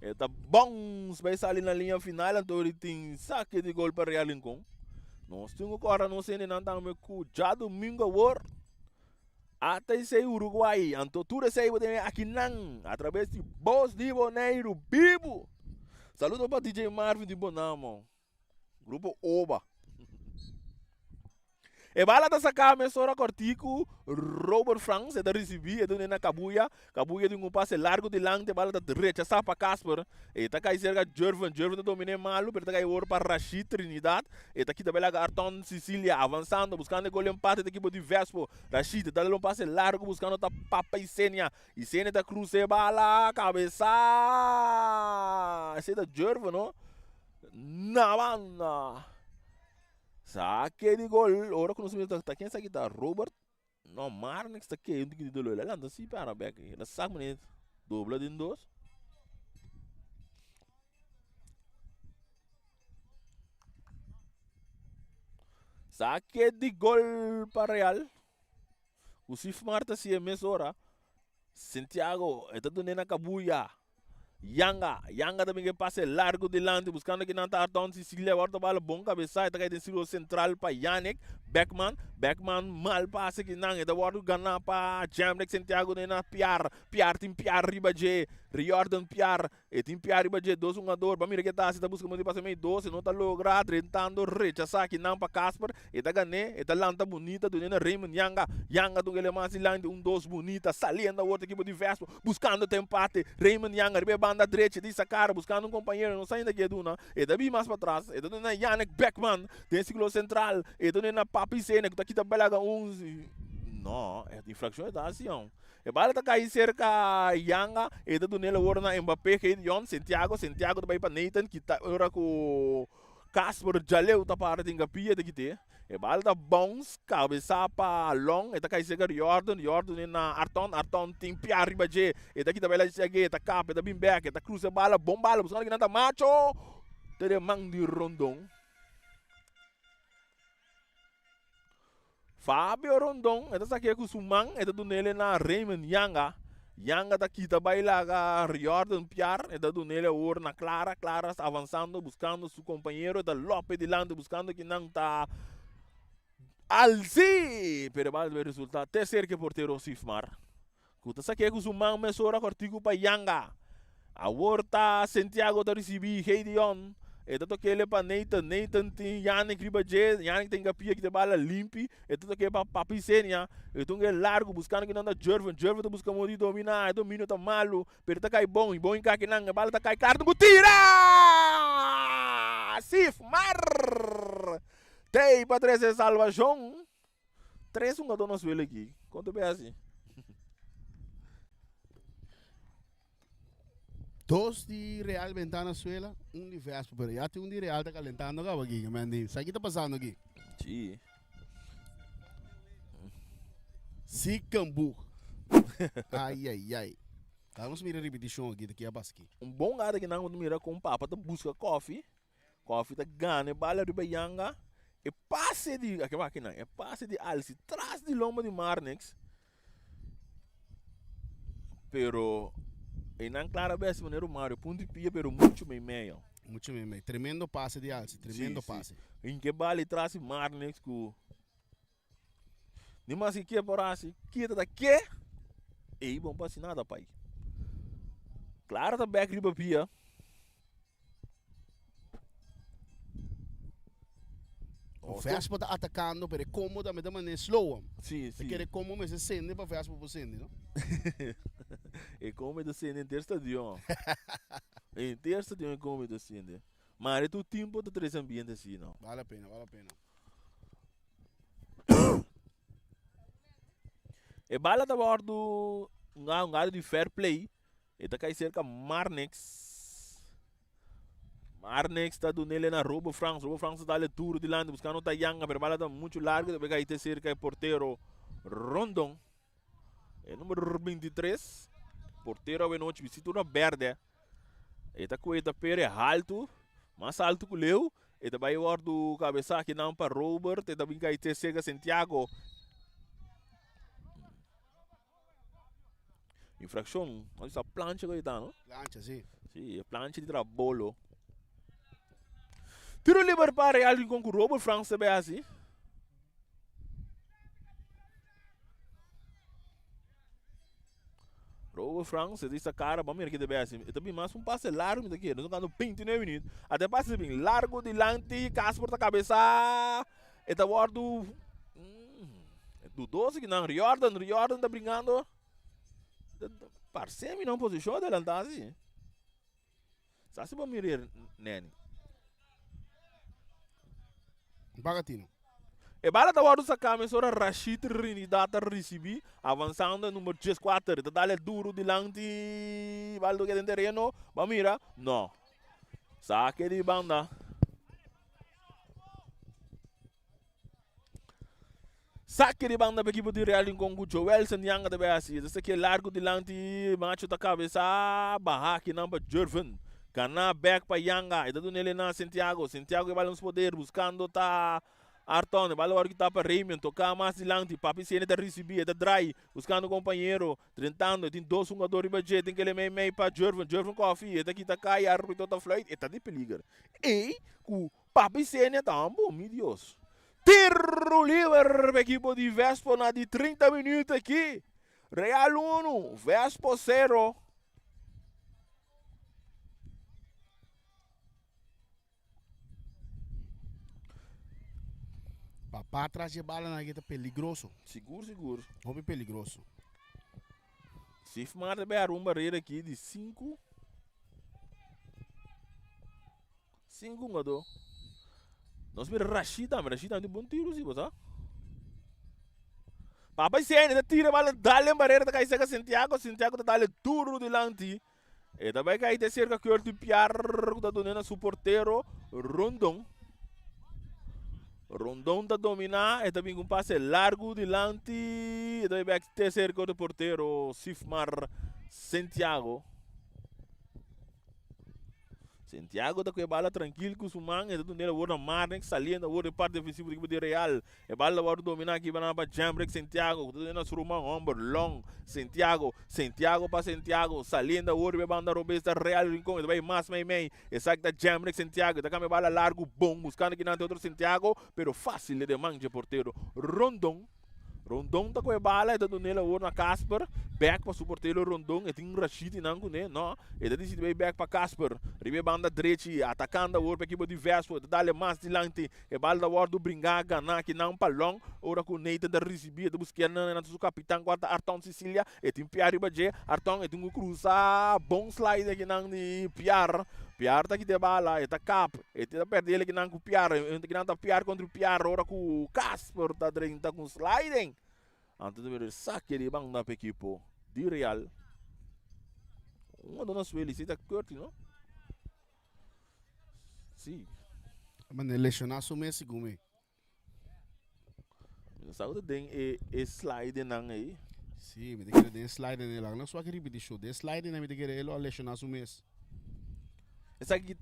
E ta bounce bai sali na liña final anto di tin sake di gol pa Real Rincon. Nos tin ku kòrda nos hendenan tambe ku djadumingu awor ata esei Uruguay anto tur esei bo tene akinan atrabes di Bos di Boneiru bibu. Saludo pa DJ Marvin di Bonamo. Grupo Oba. E bala ta saká mesora kòrtiku, Robert Frans e ta risibí, e dun'é na Kabuya, Kabuya tin un pase largu dilanti, e bala ta rechasá pa Casper, e ta kai serka Jerven, Jerven ta dominé malu pero ta kai ora pa Rashid Trinidad, e ta kita bela Arton Cicilia avansando buskando e gol empate ta ekipo di Vespo, Rashid ta dal un pase largu buskando ta Papa Isenia, Isenia ta krusa e bala, kabesá, esei ta Jerven no, na banda. Sake di gol ora ku nos mira ta ken esaki ta Robert no Marnix ta kei un tiki di dolor el a lanta si para bek el a sak manera dobla den dos. Sake di gol pa Real ku Sifmar ta si'e mesora Santiago e ta dun'e na kabuya. Yanga, Yanga ta bin ke pase largo dilanti buscando kinan ta Arton Cicilia awor ta bala bon cabeza e ta cay den círculo central pa Yannick Beckman, Beckman mal pase kinan e ta wordo gana pa Jamrick Santiago den na Piar, Piar tin Piar riba dje, Riordan Piar e tin Piar riba dje dos hungador ba mira ke ta haci ta busca modo di pase mey dos e no ta logra drentando rechasa kinan pa Casper E ta gané, e ta lanta bunita, dun'é na Raymond Yanga. Yanga dun el mas dilanti, un dos bunita, saliendo awor ta ekipo di Vespo, buscando ta empate. Raymond Yanga riba e banda drechi di Sakara, buscando un compañero, no sa ainda ke duna. E ta bin mas patras, e ta duna na Yannick Beckman, den ciclo central. E ta dun'é na Papi Sene, cu ta kita belaga un. No, e infraccion e ta haci aun. E bala ta cay cerca Yanga, e ta dun'el awor na Mbappé, Gideon, Santiago, Santiago ta bay pa Nathan, kita ora cu. Casper Jaleu ta para den gapia ta kite. E bal ta bounce, kabesa pa Long, e ta kai serka Riordan, Riordan e na Arton, Arton tin pia riba dje, e ta kita bela dje, e ta kap, e ta bin bek, e ta krusa e bala, bon bala, buskando kinan ta Macho, te den man di Rondon. Fabio Rondon, e ta sak'é ku su man, e ta dun'el na Raymond Yanga. Yanga ta kita bai laga Riordan Piar, e ta dun'el awor na Clara. Clara sta avansando buskando su kompañero, e ta lòp'e dilanti buskando kinan ta Alsi! Pero e bal ta bai resultá te serka e portero Sifmar, ku ta sak'é ku su man mesora kòrtiku pa Yanga. Awor ta Sentiago ta risibí Gedeon. E ta tok'é pa Nathan. Nathan tin Yannick riba dje. Yannick ta hinka pia kita bala limpi. E ta tok'é pa Papi Senia. E ta un ke largu buskando kinan ta Jervin. Jervin ta buska modo di dominá. E dominio ta malu, pero e ta kai bon. I bon hinka kinan. E bala ta kai Carlton ku tira! Sifmar! Tei pa trese salvashon. Tres hungadó na suelo aki. Konta be hasi? Dos di Real bentá na suela, un di Vespo, pero ya tin un di Real ta kalentando kaba aki, men di, sa ki ta pasando aki? Sí. Ziekenboeg. Ai, ai, ai. Vamos mira repetishon aki, ta ki a pasa aki. Un bon gata ki nan mira kon papa ta buska kofi. Kofi ta gana e bala riba Yanga. E pase di, aki wak akinan, e pase di Alsi tras di lomba di Marnix. Pero einan clara bes manera Mario punto y pia pero mucho mei meio. Mucho mei mei. Tremendo pase di Alsi, tremendo Sí, pase. sí. Inke bala tras di Marnix ku Ni mas ki ke por hasi, kita ta ke, ei bon pa hasi nada pai. Clara ta bek riba pia. O Vespa ta atacando, pero e combo tambe ta mane slow am. Sí, sí. Ta kere combo mester sende pa Vespa por sende, no? E combo ta sende henter stadion. Henter stadion e combo ta sende. Mare tur tempo ta trece ambiente así, no? Vale la pena, vale la pena. E bala ta wordo un un di fair play. E ta kai serka Marnix. Marnix ta dunele na Robo Frans. Robo Frans ta dale duro dilanti buscando Tayanga, pero bala ta mucho largo. Ta kai te serka e portero Rondon. E numero 23. Portero awenochi bisti una berde. E ta koe ta pere haltu, mas altu ku leu. E ta bai wordu kabesa akinan pa Robert. E ta bin kai te serka Santiago. Infraccion, nos bisa plancha ku ta, no? Plancha, si. Si, e plancha di tra bolo. Tiro liber pa Real Rincon ku Robert Frans ta bai hasi. Robert Frans, e ta cara, ba mira ki ta bai hasi. E ta bin mas un pase largo mi ta kere. Nos ta kando 29 minuut. Ata e pase bin largo dilanti, Casper ta kabesa. E ta wordu dudoso kinan. Riordan, Riordan ta bringando. Parse mi na un posishon adelantá si. Sa si bo mira Neni. Paga tino. E bala ta wordu saká mesora Rashid Trinidad ta risibí, avansando e number 14. E ta dale duro dilanti. Bala ta keda den tereno. Bo a mira? No. Sake di banda. Sake di banda pa ekipo di Real Rincon ku Joel Sandianga ta bai hasi. Ta sake largu dilanti Macho ta kabesa baha akinan pa Jervin. Gana bek pa Yanga. E ta duna el na Santiago. Santiago e bala nos poder buskando ta Arton. E bala wòrdu kita pa Raymond. Toka mas dilanti. Papi Sene ta risibí. E ta drai buskando kompañero. Drentando, e tin dos hungador riba dje, tin kele mei mei pa Jervin, Jervin Coffee, e ta kita kai, arbitro ta fluit, e ta di peliger. Ey ku Papi Senia ta hambo, mi Dios. Tiro liber pa ekipo di Vespo na di 30 minuut aki. Real 1, Vespo 0. Papá tras dje balanan aki ta peligroso. Sigur, sigur. Hopi peligroso. Sifmar ta bay un barrera aki di 5. 5 hungador. Nos mira Rashid tambe. Rashid tambe tin bon tiro si, bo sa. Papa Sene ta tira bala dale en barrera ta kai cerca Santiago. Santiago ta dale duro dilanti. E ta bai kai te cerca Curti Piar ku ta dune na su portero Rondon. Rondon ta dominá, e ta bin ku un pase largu dilanti, e ta bai bèk te serka di portero Sifmar Santiago. Santiago ta ku e bala trankil ku su man, e ta dun'el awor na Marnix, saliendo awor di parti defensivo di ekipo di Real. E bala ta wòrdu dominá aki pa Jamrick Santiago, ku ta duna su ruman hòmber Long Santiago. Santiago pa Santiago, saliendo awor riba e banda robes ta Real Rincon, e ta bai mas meimei. Esaki ta Jamrick Santiago, e ta kambia bala largu bon, buskando kinan te otro Santiago, pero fásil den man dje portero Rondon. Rondon ta ku e bala, e ta dun'el awor na Casper, bèk pa su portero Rondon, e tin Rashid nan kuné, no, e ta disidí bai bèk pa Casper, riba e banda drechi, atakando awor pa ekipo di Vespo, e ta dale mas dilanti, e bala ta wòrdu bringá, ganá kinan pa Long, ora ku Nathan ta risibí, e ta busk'é nan nan su kapitan kual ta Arton Cicilia, e tin Piar riba dje, Arton e tin ku krusa, bon slide kinan di Piar, Piar ta kita e bala, e ta kap, e ta pèrdè el kinan ku Piar, kinan ta Piar kontra Piar ora ku Casper. Por ta drenta ku sliding. Anto ta bira sake di banda pa ekipo di Real. Un a duna sueli si ta Curti no? Si. Mane lesiona su mes segun mi. Mi no sa ku ta den e e sliding nan ei. Si, mi ta kere den sliding nan. Laga nos wak ripiti show. Den sliding nan mi ta kere e lo a lesiona su mes. Esaki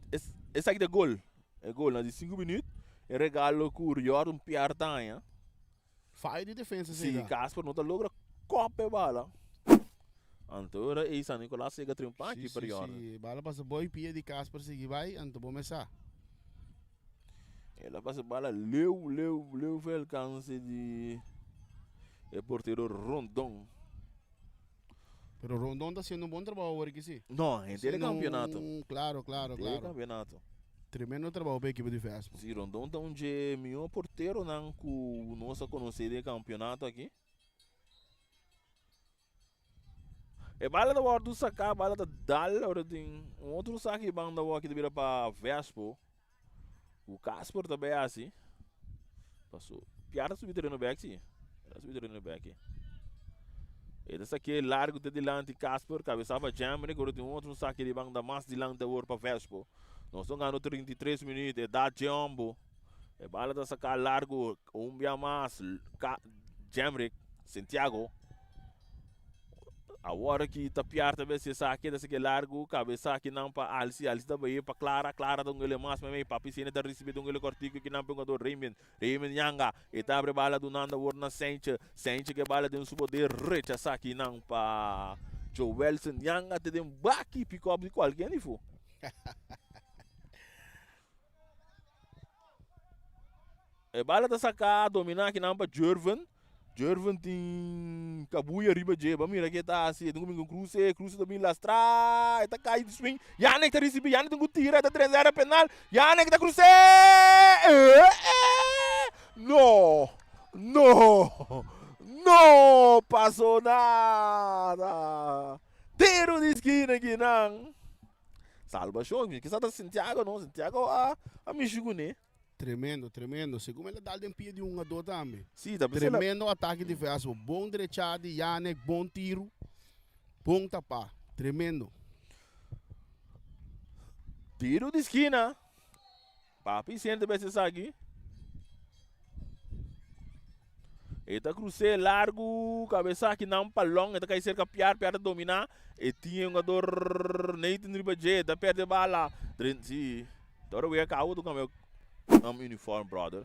esaki ta gol. E gol na di sinku minuut, e regalo ku Jordan Piar ta haña. Fayo di defensa Si sega. Casper no ta logra kòp e bala. Anto ora ei San Nicolas sega trimpa Si, aki pa si, Jordan. si. Bala pasa boi pia di Casper sigui bai, anto bo mes sa. El a pasa bala leu, leu, leu for alkanse di e portero Rondon. Pero Rondon ta haciendo un bon trabao awor aki si. No, henter e campeonato. Claro, claro, Henter e claro. campeonato. Tremendo trabao pa e ekipo di Vespo. Si, Rondon ta un dje mihor porteronan cu nos a conoce den e campeonato aki. E bala ta wordo saca, bala ta dal, ora tin un otro saki banda awor aki ta bira pa Vespo. Cu Casper ta bay haci. Paso Piar ta subi tereno bek si. Ta subi tereno bek. E ta saké largo te dilanti Casper, cabeza pa Jamrick, ora tin un otro saki di banda mas dilanti awor pa Vespo. Nos ta gano 33 minuut, e da Djombo. E bala ta saká largo un bia mas. Jamrick, Santiago. Awor ki ta piar ta bes esaki ta seke largu kabesa kinan pa Alsi, Alsi ta baye pa Clara, Clara ta ungele mas meimei, Papi Sene ta risibi ta ungele kortiku kinan pa e hungador Raymond, Raymond yanga, e ta abre bala dunando awor na Sentje, Sentje ke bala den su poder rechasa kinan pa Joelson yanga te den baki pick up di kualke nifo. E bala ta saká dominá kinan pa Jervin. Jervin tin kabuya riba dje. Bo mira ke ta hasi. E tin ku bin ku kruse. Kruse ta bin lastrá. E ta kai di swing. Yannick ta risibí. Yannick tin ku tira. E ta drenta área penal. Yannick ta krus'é! No! No! No pasó nada! Tiro di skina kinan. Salbashon. Kisa ta Santiago no. Santiago a mishi kuné. Tremendo, tremendo. Segun el a dal den pia di un hungadó tambe. Sí, ta bisa la. Tremendo atake di Vespo. Bon drechá di Yannick, bon tiru, bon tapá. Tremendo. Tiru di skina. Papi siente bes esaki. E ta krus'é largu, kabesa aki nan palon, e ta kai serka Piar, Piar ta dominá. E tin e hungador Nathan riba dje, e ta pèrdè bala. Dren, sí. Toro wea cabo tu cambia um uniform brother.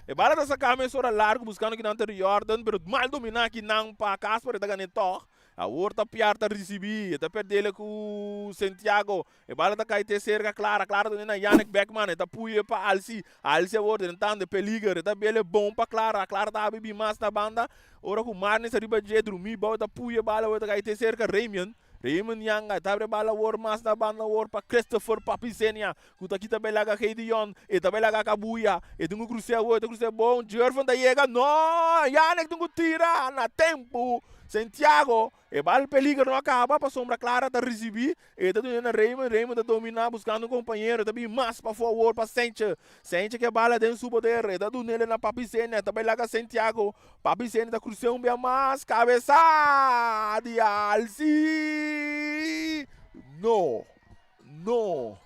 E bala ta saca mesora largo buscando kinan ta Riordan pero mal domina kinan pa Casper e ta gane toch. Awor ta Piar ta ricibi e ta perdele cu Santiago. E bala ta cay te cerca Clara. Clara ta na Yannick Beckman e ta puye pa Alci. Alci awor den tande peliger e ta bele bon pa Clara. Clara ta habi bin mas na banda. Ora cu Marnix ariba dje drumi bao e ta puye bala awor e ta cay te cerca Ramian. Raymond Yanga ta abre bala awor mas na banda awor pa Christopher Papi Senia ku ta kita belaga Gedeon e ta belaga Kabuya e tin ku krus'é awor e ta krus'é bon Jervin ta yega no Yannick tin ku tira na tempu Santiago e bal peliger no a kaba pasobra Clara ta risibí e ta duna na Raymond Raymond ta dominá buskando un kompañero e ta bin mas pafó awor pa Senche Senche ke bala den su poder e ta dun'é na Papi Senia ta belaga Santiago Papi Seni ta krus'é un bia mas, kabesa di Alsi! No, no,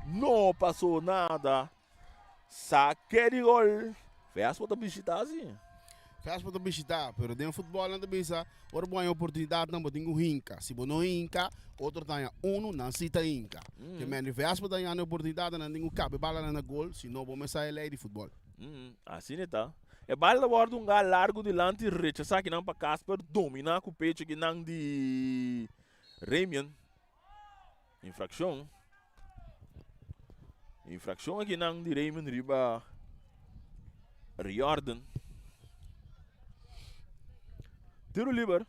no pasó nada. Sake di gol. Vespo ta bishita si. Vespo ta bishita, pero den futbol nan ta bisa ora bo haña oportunidatnan bo tin ku hinka. Si bo no hinka, otro ta haña unu, nan si ta hinka. Ke men di Vespo ta hañando e oportunidatnan nan tin ku kabe balanan na gol, si no bo mester sa e lei di futbol. Asina e ta. E bala ta wòrdu un gal largu dilanti rechasá kinan pa Casper dominá ku pecho kinan di Ramian. Infrakshon. Infrakshon akinan di Raymond riba Riordan. Tiro liber.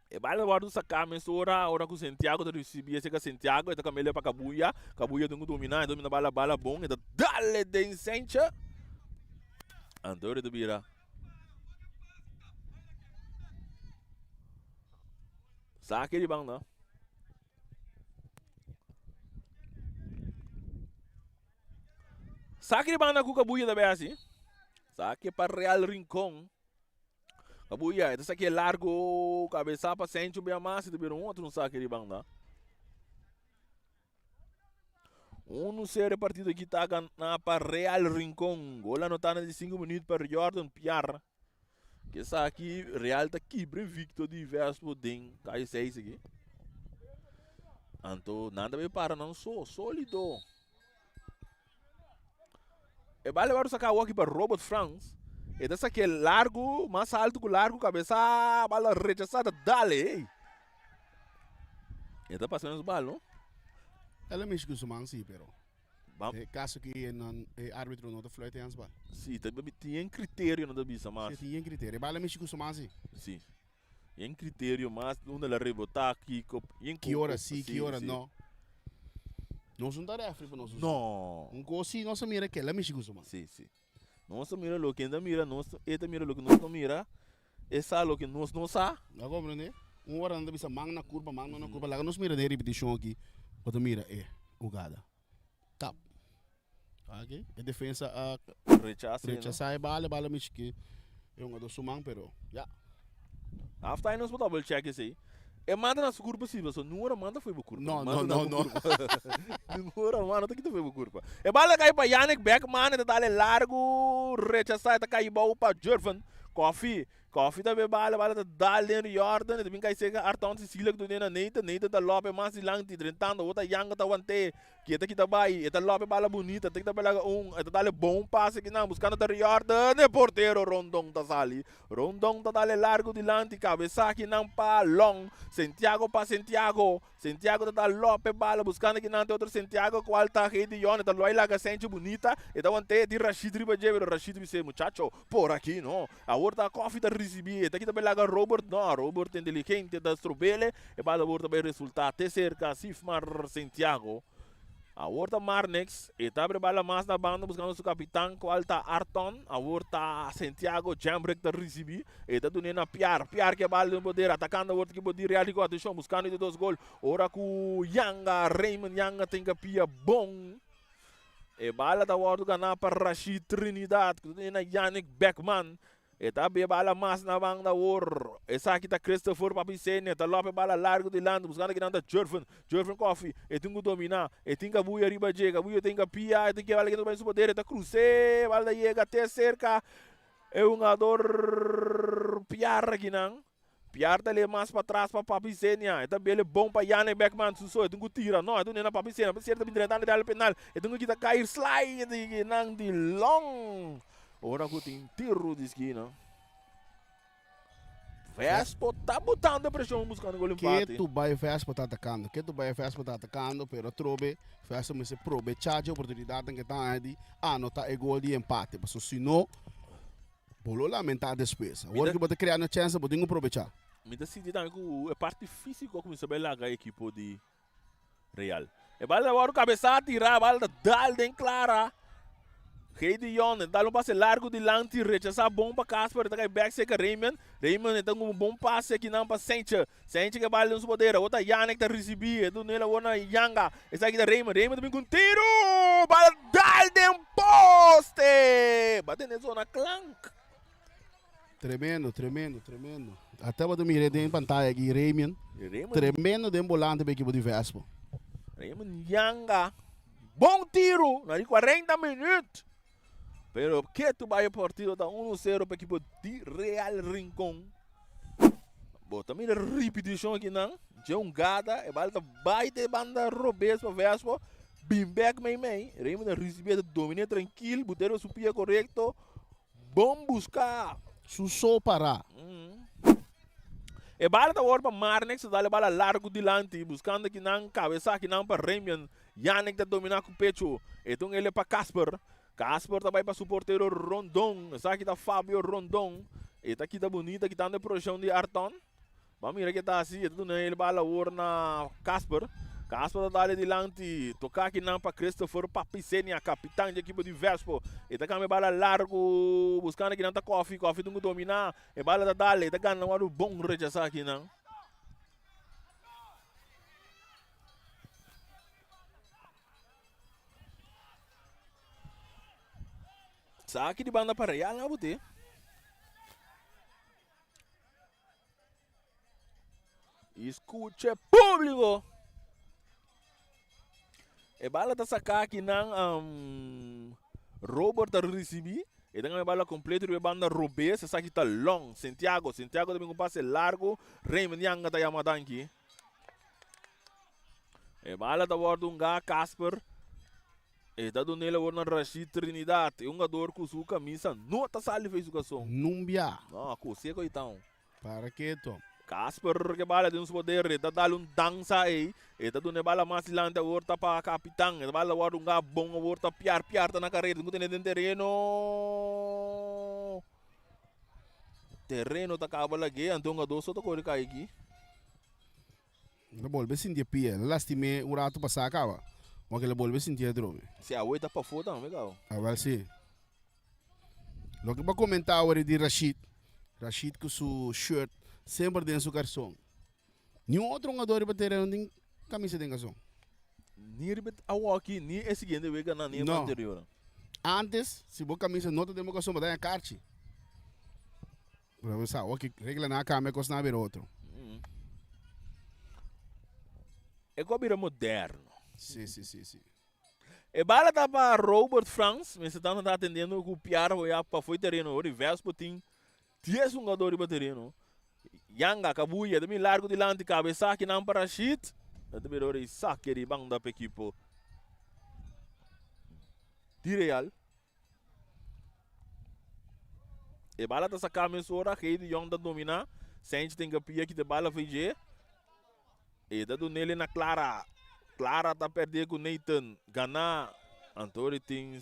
E bala wòrdu saká mesora ora ku Santiago ta risibí esei ka Santiago e ta kambia pa Kabuya, Kabuya tin ku dominá, e domina bala bala bon e ta dale den sencha anto e ta bira sake di banda. Sake di banda ku Kabuya ta bai hasi, sake pa Real Rincon. Abuya, e ta saki e largo kabesa pa Sencho bia mas, e ta bira un otro un saki di banda. Uno sero e partido aki ta gana pa Real Rincon. Gol anotá na di 5 minuut pa Jordan Piar. Ke saki Real ta kibra invicto di Vespo den calle 6 aki. Anto nan ta bay para nan so, solido. E bala wòrdu saká awor aki pa Robert Frans. E ta sak'é largu, mas altu ku largu, kabesá, bala rechasá, ta dale, ey. E ta pasa nos bal, no? El a mishi ku su man sí, pero e kaso ki e nan e arbitro no ta fluit e handsbal. Sí, ta tin yen kriterio nan ta bisa mas. Sí, tin yen kriterio. E bala mishi ku su man sí. Sí. Yen criterio mas unda la rebota kiko yen Ki ora si, ki ora no. Nos no ta refri pa nos usa. No. Un cos si nos a mira kela mishi cu su man. Si, si. Nos ta mira loke e ta mira, nos e ta mira loke nos ta mira, e sa loke nos no sa. A comprende? Un ora nan ta bisa man na curpa, man no na curpa. Laga nos mira den e ripeticion aki, bo ta mira e hugada. Tap. Aki e defensa a Rechasa, no? rechasa e bala, e bala mishi ki e hungador su man, pero ya. Half time nos por double check esey. E manda na su curpa si, pasobra ningun ora manda foi bo curpa. No, Manda no, na no, bo no. curpa. Ningun ora manda ta kita foi bo curpa. E bala kai pa Yannick Beckman, e ta dale largo, rechasa, e ta kai bou pa Jurven. Koffie, Koffie ta be bala, bala ta dal den Riordan, e ta bin kai cerca Arton Cecilia ku ta duna Nathan, Nathan ta lope mas dilanti, drentando, ota Yanga ta want'é. Ki ta bai, e ta lope bala bunita, te ta balaga un, e ta dale bon pase kinan, buscando ta Riordan, e portero Rondon ta sali. Rondon ta dale largo dilanti, cabeza kinan pa Long, Santiago pa Santiago, Santiago ta da lope bala, buscando kinan te otro Santiago, cual ta Heidi Yon, e ta loi laga Sancho bunita, e ta wante di Rashid riba dje, pero Rashid bis'é, muchacho, por aki no. Awor ta Koffie ta ricibi, e ta kita bai laga Robert, no, Robert inteligente ta strobele, E bal awor ta bay resulta te cerca Sifmar Santiago. Awor ta Marnix, e ta abre bala mas na banda buscando su capitan cual ta Arton. Awor ta Santiago, Jambrick ta ricibi, e ta dune na Piar. Piar ke bal den poder, atacando awor ta equipo di Real Rico. Atencion, buscando e di dos gol. Ora cu Yanga, Raymond Yanga tin pia bon. E bala ta wordo gana pa Rashid Trinidad, cu ta dune na Yannick Beckman. E ta bia bala mas na banda awor. Esaki ta Christopher Papi Senior. Ta lope bala largo dilanti. Buscando kinan ta Jurven. Jurven Coffee. E tin cu domina. E tin Cabuya riba dje. Cabuya tin Capia. E tin ke bala kinan ta bai su poder. E ta cruce. Bala ta yega te cerca e hungador Piar kinan. Piar ta le mas patras pa Papi Senia. E ta bele bon pa Yannick Beckman. Su so e tin cu tira. No, e ta unena Papi Senia. Papi Senia ta bin drentando e área penal. E tin cu kita cair slide kinan di long. Ora ku tin tiru di skina, Vespo ta botando preshon buskando gol empate. Ketu bai Vespo ta atakando, ketu bai Vespo ta atakando, pero atrobe Vespo mester probechá dje oportunidatnan ke ta haña di anotá e gol di empate, pasobra si no bo lo lamentá despues. Awor ku bo ta krea una chèns bo tin ku probechá. Mi ta sinti tambe ku e parti físiko a kuminsá bai laga e ekipo di Real. E bal ta wòrdu kabesá tirá, bal ta dal den Clara. Gedeon e dal un pase largu dilanti, rechasá bon pa Casper, e ta kai bèk serka Raymond. Raymond e ta un bon pase akinan pa Sentje. Sentje ke bal den su poder, awor ta Yannick ta risibí, e dun'el awor na Yanga. Esaki ta Raymond, Raymond ta bin ku un tiru! Bal dal den poste! Bate den zona klank. Tremendo, tremendo, tremendo. Ata bo ta mira den pantaya aki Raymond. Raymond. Tremendo den bolante pa ekipo di Vespo. Raymond Yanga. Bon tiro na di 40 minuut. Pero ketu bai e partido ta 1-0 pa ekipo di Real Rincon. Bo ta mira ripeticion aki nan. Dje un gata, e bal ta bai te banda robes pa Vespo. Bin bek mei mei. Raymond a ricibi ta domine tranquil. Butero su pia correcto. Bon busca. Su so para. E bala ta word pa Marnix, ta dal e bala largo dilanti, buscando kinan cabeza kinan pa Remian. Yannick ta domina cu pecho. E ta un ele pa Casper. Casper ta bay pa su portero Rondon. Esaki ta Fabio Rondon. E ta kita bunita kitando e presión di Arton. Ban mira ke ta hasi. E ta duna el bala awor na Casper. Casper ta dale dilanti. Toka akinan pa Christopher Papisenia, kapitan di ekipo di Vespo. E ta kambia e bala largu, buskando akinan ta Kofi. Kofi tin ku dominá. E bala ta dale. E ta gana wòrdu bon rechasá akinan. Sa aki di banda pa Real na bote. Escuche público. E bala ta saca aki nan um, Robert ta ricibi. E ta e bala completo riba e banda robes. Esaki ta long. Santiago. Santiago ta bin cu pase largo. Raymond Yanga ta yama danki. E bala ta wordo hunga Casper. E ta dun'el awor na Rashid Trinidad, e hungador ku su kamisa no ta sali fei su kason. Numbia. No, kosé ku itao. Para keto. Casper ke bala den su poder, e ta dal un dansa ei. E ta duna e bala mas dilanti awor ta pa kapitan. E bala wòrdu hunga bon awor ta piar piar ta na karera. Tin ku tene den tereno. Tereno ta kaba lag'é anto hungadó so ta kore kai aki. El a bolbe sinti e pia. El a lastim'é un ratu pasá kaba. Wak el a bolbe sinti atrobe. Si awe ta pafó tambe kaba. Awel si. Loke bo a komentá awor di Rashid. Rashid ku su shirt semper den su karson. Niun otro hungadó riba tereno tin kamisa den karson. Ni riba awoki, ni e siguiente wega nan, ni e No. anterior. Antes, si bo kamisa no ta den bo karson, bo ta haña karchi. Pero bo sa, oki reglanan a kambia, kosnan a bira otro. E ku a bira moderno. Sí, sí, sí, sí. E bala ta pa Robert Frans, mester tanto ta atendiendo ku Piar hoya pa foi tereno. Ori Vespo tin 10 hungador riba tereno. Yanga, Kabuya, ta bin largo dilanti, kabesa kinan pa Rashid. Ta bira ora i sake di banda pa ekipo di Real. E bala ta saká mesora, Heidi Jong ta dominá. Sainz tin kapia kita e bala fo'i dje. E ta dun'el na Clara. Clara ta pèrdè ku Nathan. Ganá. Antori tin.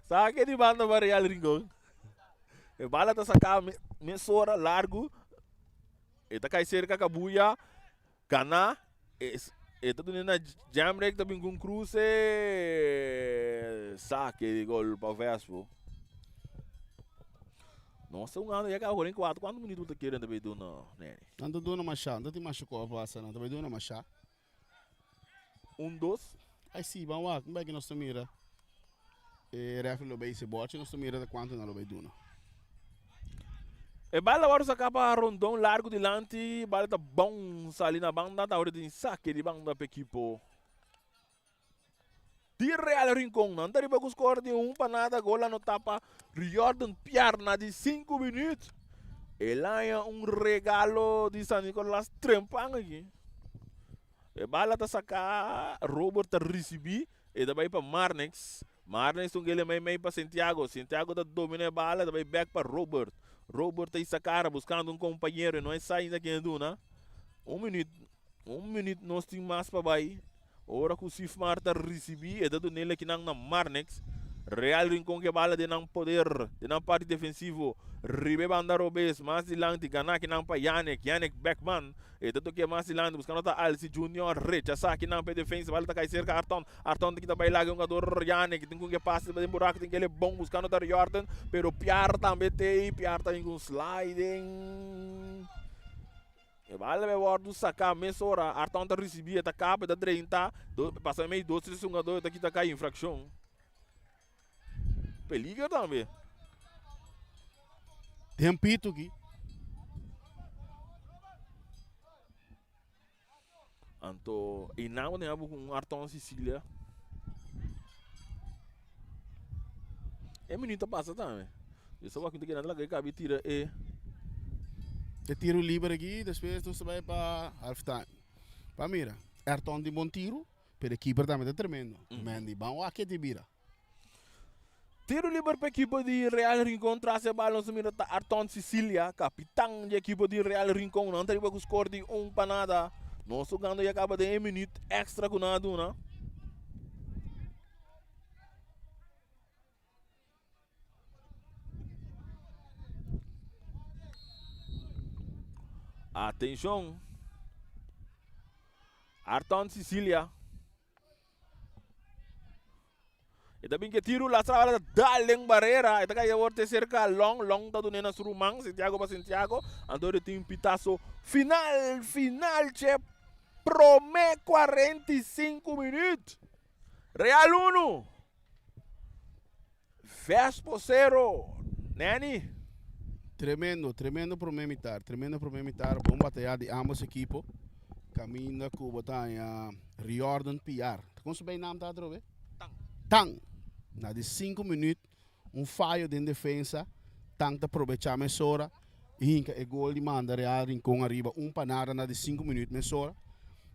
Sake di banda pa Real Rincon. E bala ta saká mesora largu. E ta kai serka Kabuya. Gana. E ta duna na Jamrek ta bin ku un kruse. Sake di gol pa Vespo. Nos ta hungando ya kaba 44. Kuantu minuto bo ta kere nan ta bai duna, Neri? Nan ta duna masha. Nan ta tin masha ku a pasa. Nan ta bai duna masha. Un dos. Ay si, ban wak, un beki nos ta mira e refri lo bay si bochi nos ta mira ta cuanto nan lo bay duna. E bala wòrdu saká pa Rondon largu dilanti, bala ta bon sali na banda, ta ora tin sake di banda pa ekipo di Real Rincon. Nan ta riba ku skor di un pa nada, gol anotá pa Riordan Piar na di sinku minüt. El haña un regalo di San Nicolas trempan aki. E bala ta saká, Robert ta risibí, e ta bai pa Marnix. Marnix ta un gele mei mei pa Santiago. Santiago ta domina e bala, ta bai bèk pa Robert. Robert ta hisa kara buskando un kompañero, e no a sa ainda ken e duna. Un minüt, un minüt nos tin mas pa bai. Ora ku Sifmar ta risibí, e ta dun'el akinan na Marnix. Real Rincon ke bala den nan poder, den nan parti defensivo. Riba e banda robes, mas dilanti, gana akinan pa Yannick. Yannick Beckman, e ta toke mas dilanti, buskando ta Alci Junior. Rechasá akinan pa e defensa, bala ta kai serka Arton. Arton ta kita bai laga e hungador Yannick. Tin ku ke pase den buraku, tin kele bon, buskando ta Riordan. Pero Piar tambe t'ei, Piar ta bin ku un sliding. E bala bai wòrdu saká mesora. Arton ta risibí, e ta kaba, e ta drenta. Do, pasa mei dos, tres hungadó, e ta kita kai infrakshon. Peliger tambe. Den pito aki. Anto, einan bo tin ku un Arton Sicilia. E minuut a pasa tambe. Yo sa wak keda laga e kabi tira e. E tiro liber aki, despues nos ta bai pa half time. Pa mira, Ayrton tin bon tiro, pero e keeper tambe ta tremendo. Mendy, ban wak ke tin bira. Tiro liber pa ekipo di Real Rincon tras e bal nos mira ta Arton Cicilia, kapitan di ekipo di Real Rincon. Nan ta riba ku skor di un pa nada. Nos hugando ya kaba den e minüt extra ku nan a duna. Atenshon. Arton Cicilia. E ta bin ke tiru lastra bala ta dal den barera. E ta kai awor te serka Long. Long ta dun'é na su ruman Santiago pa Santiago. Anto e tin pitaso final, final che promé 45 minuut. Real 1, Vespo 0. Nanny. Tremendo, tremendo promé mitar, tremendo promé mitar. Bon bataya di ambos ekipo. Kaminda ku bo ta haña Riordan Piar. Ta kon su bei naam ta atrobe? Tang. Tang. Na di sinku minüt un fayo den defensa. Tang ta probechá mesora i hinka e gol di manda Real Rincon ariba un pa nada na di sinku minüt mesora.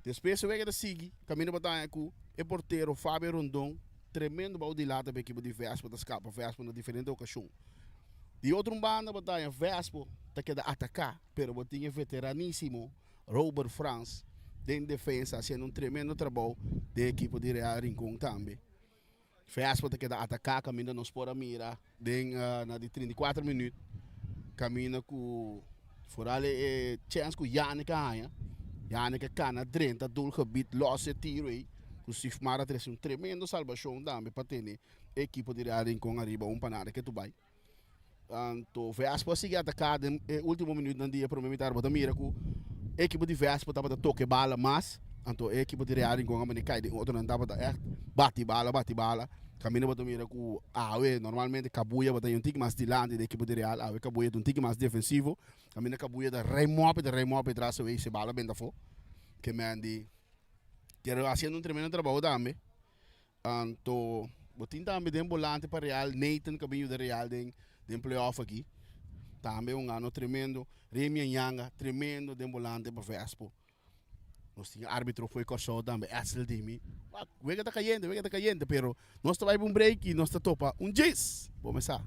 Despues e wega ta sigui. Kaminda bo ta haña ku e portero Fabio Rondon tremendo bou di lata pa ekipo di Vespo ta skapa Vespo na diferente okashon. Di otro un banda bo ta haña Vespo ta keda ataká pero bo tin e veteranísimo Robert Frans den defensa haciendo un tremendo trabou den ekipo di Real Rincon tambe. Vespo ta keda ataca caminda nos por a mira den na di 34 minuut caminda cu vooral e chance cu Yannick a haya. Yannick a cana drenta doelgebied los e tiro ey cu Sifmar a trece un tremendo salbacion tambe pa tene e ekipo di Real Rincon ariba un pa nada ke tu bay. Anto Vespo a sigui ataká den e último minuutnan di e promé mitar. Bo ta mira ku e ekipo di Vespo tabata toka e bala mas, anto e ekipo di Real Rincon a mane kai den otronan tabata ègt bati bala, bati bala. Kaminda bo ta mira ku awe normalmente Kabuya bo ta un tiki mas dilanti di e ekipo di Real, awe Kabuya ta un tiki mas defensivo. Kaminda Kabuya ta rei mopi, ta rei mopi tras awey si e bala benta afó. Ke men di pero hasiendo un tremendo trabou tambe. Anto bo tin tambe den bolante pa Real, Nathan ku a bin yuda Real den den playoff aki. Tambe un ano tremendo. Remy Anyanga, tremendo den bolante pa Vespo. Nos tin arbitro fo'i Kòrsou tambe, Edsel Dimi. Wak, wega ta kayente, wega ta kayente, pero nos ta bai pa un break i nos ta topa un djis. Bo mesa.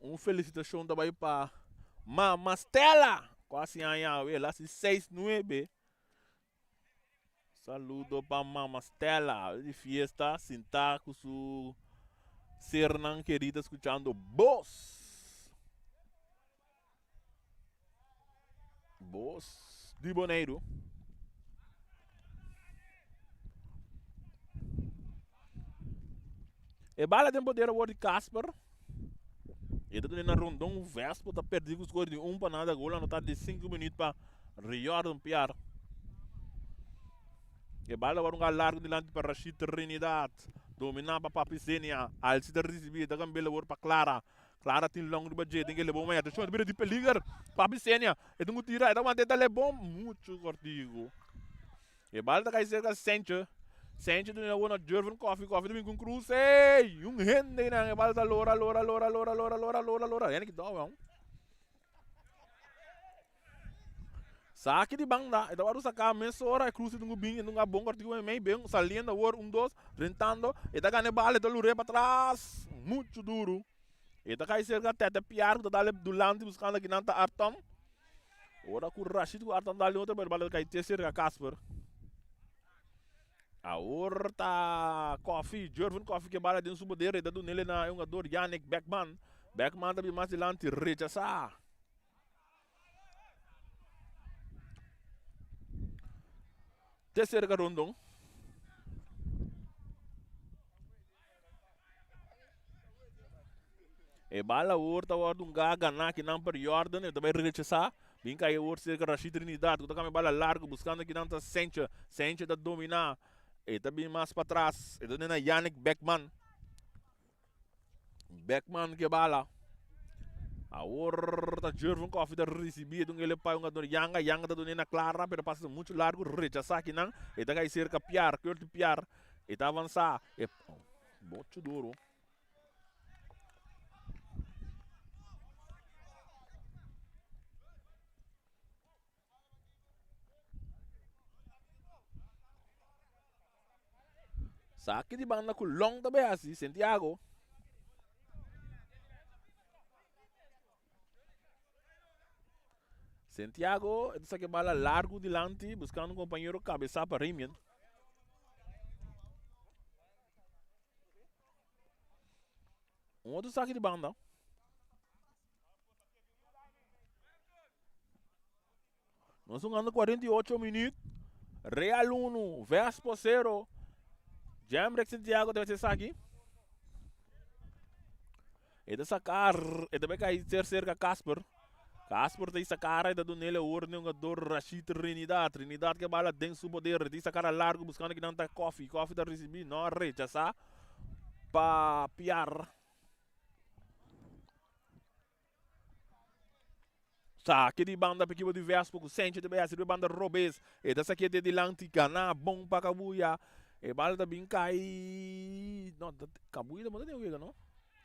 Un felicitacion ta bay pa Mama Stella cu a haci aña awe, el a haci seis nuebe. Saludo pa Mama Stella, awe di fiesta, sinta cu su sernan kerida scuchando Bos. Bos di Boneiru. E bala den poder awor di Casper. E ta tene na Rondon Vespo ta perdi ku skor di 1-0. Gol anotá di 5 minuut pa Riordan Piar. E bala awor un gal largo dilanti pa Rashid Trinidad. Dominá pa Papi Zenia. Alci ta risibi. Ta kambia awor pa Clara. Clara tin long riba dje. Tin ke lebon mei. Atenshon, e ta bira di peliger. Papi Zenia. E tin ku tira. E ta wanta e ta lebon. Muchu kortiku. E bal ta kai serka Sentje. Sentje duna awor na Jervin Coffee. Coffee ta bin ku un krus. Ey! Un hende einan. E bal ta lora, lora, lora, lora, lora, lora, lora, lora. Hende ki dòu aun. Saki di banda. E ta wòrdu saká mesora. E krus tin ku bin. E tin ku bon kòrtiku mei mei. Ben saliendo awor. Un, dos. Drentando. E ta gana e bal. E ta lur'é patras. Muchu duru. E ta kai serka Tete Piar ku ta dal e dulanti buskando kinan ta Arton. Ora ku Rashid ku Arton dal otro pero bala kai te serka Casper. Awor ta Koffie, Jervin Koffie ke bala den su poder e ta dunele na e hungador Yannick Beckman. Beckman ta bin mas dilanti rechasá. Te serka Rondon. E bala awor ta wòrdu un ga ganá kinan per Jordan, e ta bai rechasá. Bin kai awor serka Rashid Trinidad ku ta kambia bala largu buskando kinan ta Senche. Senche ta dominá. E ta bin mas patras. E ta duna na Yannick Beckman. Beckman ke bala. Awor ta Jervin Coffee ta risibí. E ta un ele pa hungador Yanga. Yanga ta dun'é na Clara pero pasa muchu largu. Rechasá kinan. E ta kai serka Piar. Curty Piar. E ta avansá. E muchu duru. Saki di banda ku Long ta bay hasi, Santiago. Santiago e ta saki bala largu dilanti buskando un kompañero kabesá pa Remian. Un otro saki di banda. Nos jugando 48 minuut. Real 1, Vespo 0. Jamrex Santiago debe ser saki. E ta sacar, e ta kai ser cerca Casper. Casper ta sacar e ta dunele awor ne jugador Rashid Trinidad. Trinidad ke bala den su poder. E ta sacar a largo buscando kinan ta Coffee. Coffee ta recibi, no rechasa pa Piar. Sake di banda pa ekipo di Vespo ku Senchi ta bai hasi riba banda robes. E ta sake te dilanti gana bon pa Kabuya. E bala ta bin kai no Kabuya ta manda den wega no.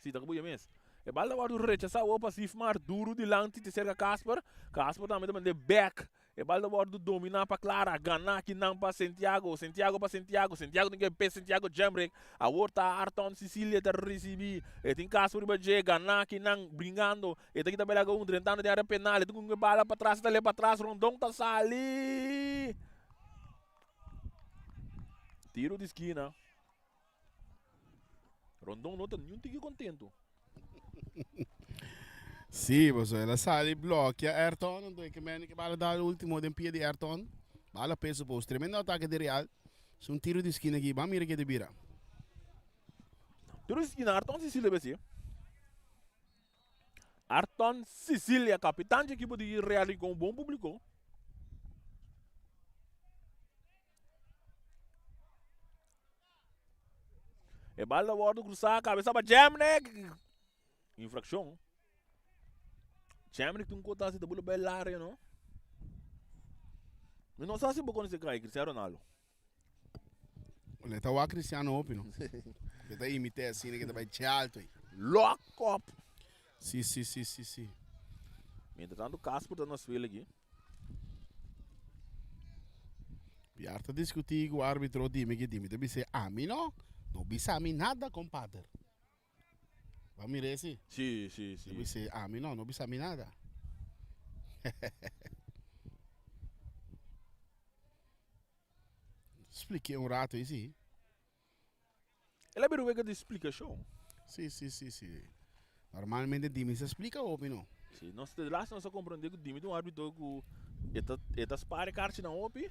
Si ta Kabuya mes. E bala ta wòrdu rechasá awor pa Sifmar duru dilanti te serka Casper. Casper tambe ta manda e bèk. E bal ta wòrdu dominá pa Clara, ganá kinan pa Sentiago, Sentiago pa Sentiago, Sentiago tin ke pes Sentiago Jemrick, awor ta Arton Cicilia ta risibí, e tin Casper riba dje, ganá kinan bringando, e ta kita bela un drentando den área penal, e tin ku bala patras, e ta lei patras, Rondon ta sali! Tiro di skina. Rondon no ta niun tiki kontentu. Sí, pasobra el a sali blokia Ayrton, anto e ke mende ke bala dal ultimo den pia di Ayrton. Bala peso post. Tremendo atake di Real. Es un tiro di skina aki. Ban mira ke ta bira. Tiro di skina, Ayrton Cecilia besi. Ayrton Cecilia, kapitan dje ekipo di Real Rincon, bon publiko. E bal ta wòrdu krusá, kabesa pa Jemnek. Infrakshon. Jemnek tin kota si ta bula bai laria no. Mi no sa si bo konosé kai Cristiano Ronaldo. Le ta wak Cristiano hopi no. Ke ta imité asina ke ta bai che alto ei. Lock up. Si si si si si. Mientras tanto Casper ta na suelo aki. Piar ta diskutí ku árbitro dimi ki dimi ta bis'é ami no, no bisa mi nada kompadre. Bo a mira esi? Si, si, si. E bisa, ami no, no bisa mi nada. Spliké un rato esi. El a bira un wega di splikashon. Si, si, si, si. Normalmente Dimi sa splika hopi no. Si, nos te laatst nos a komprendé ku Dimi ta un arbitro ku e ta e ta spar e karchinan hopi.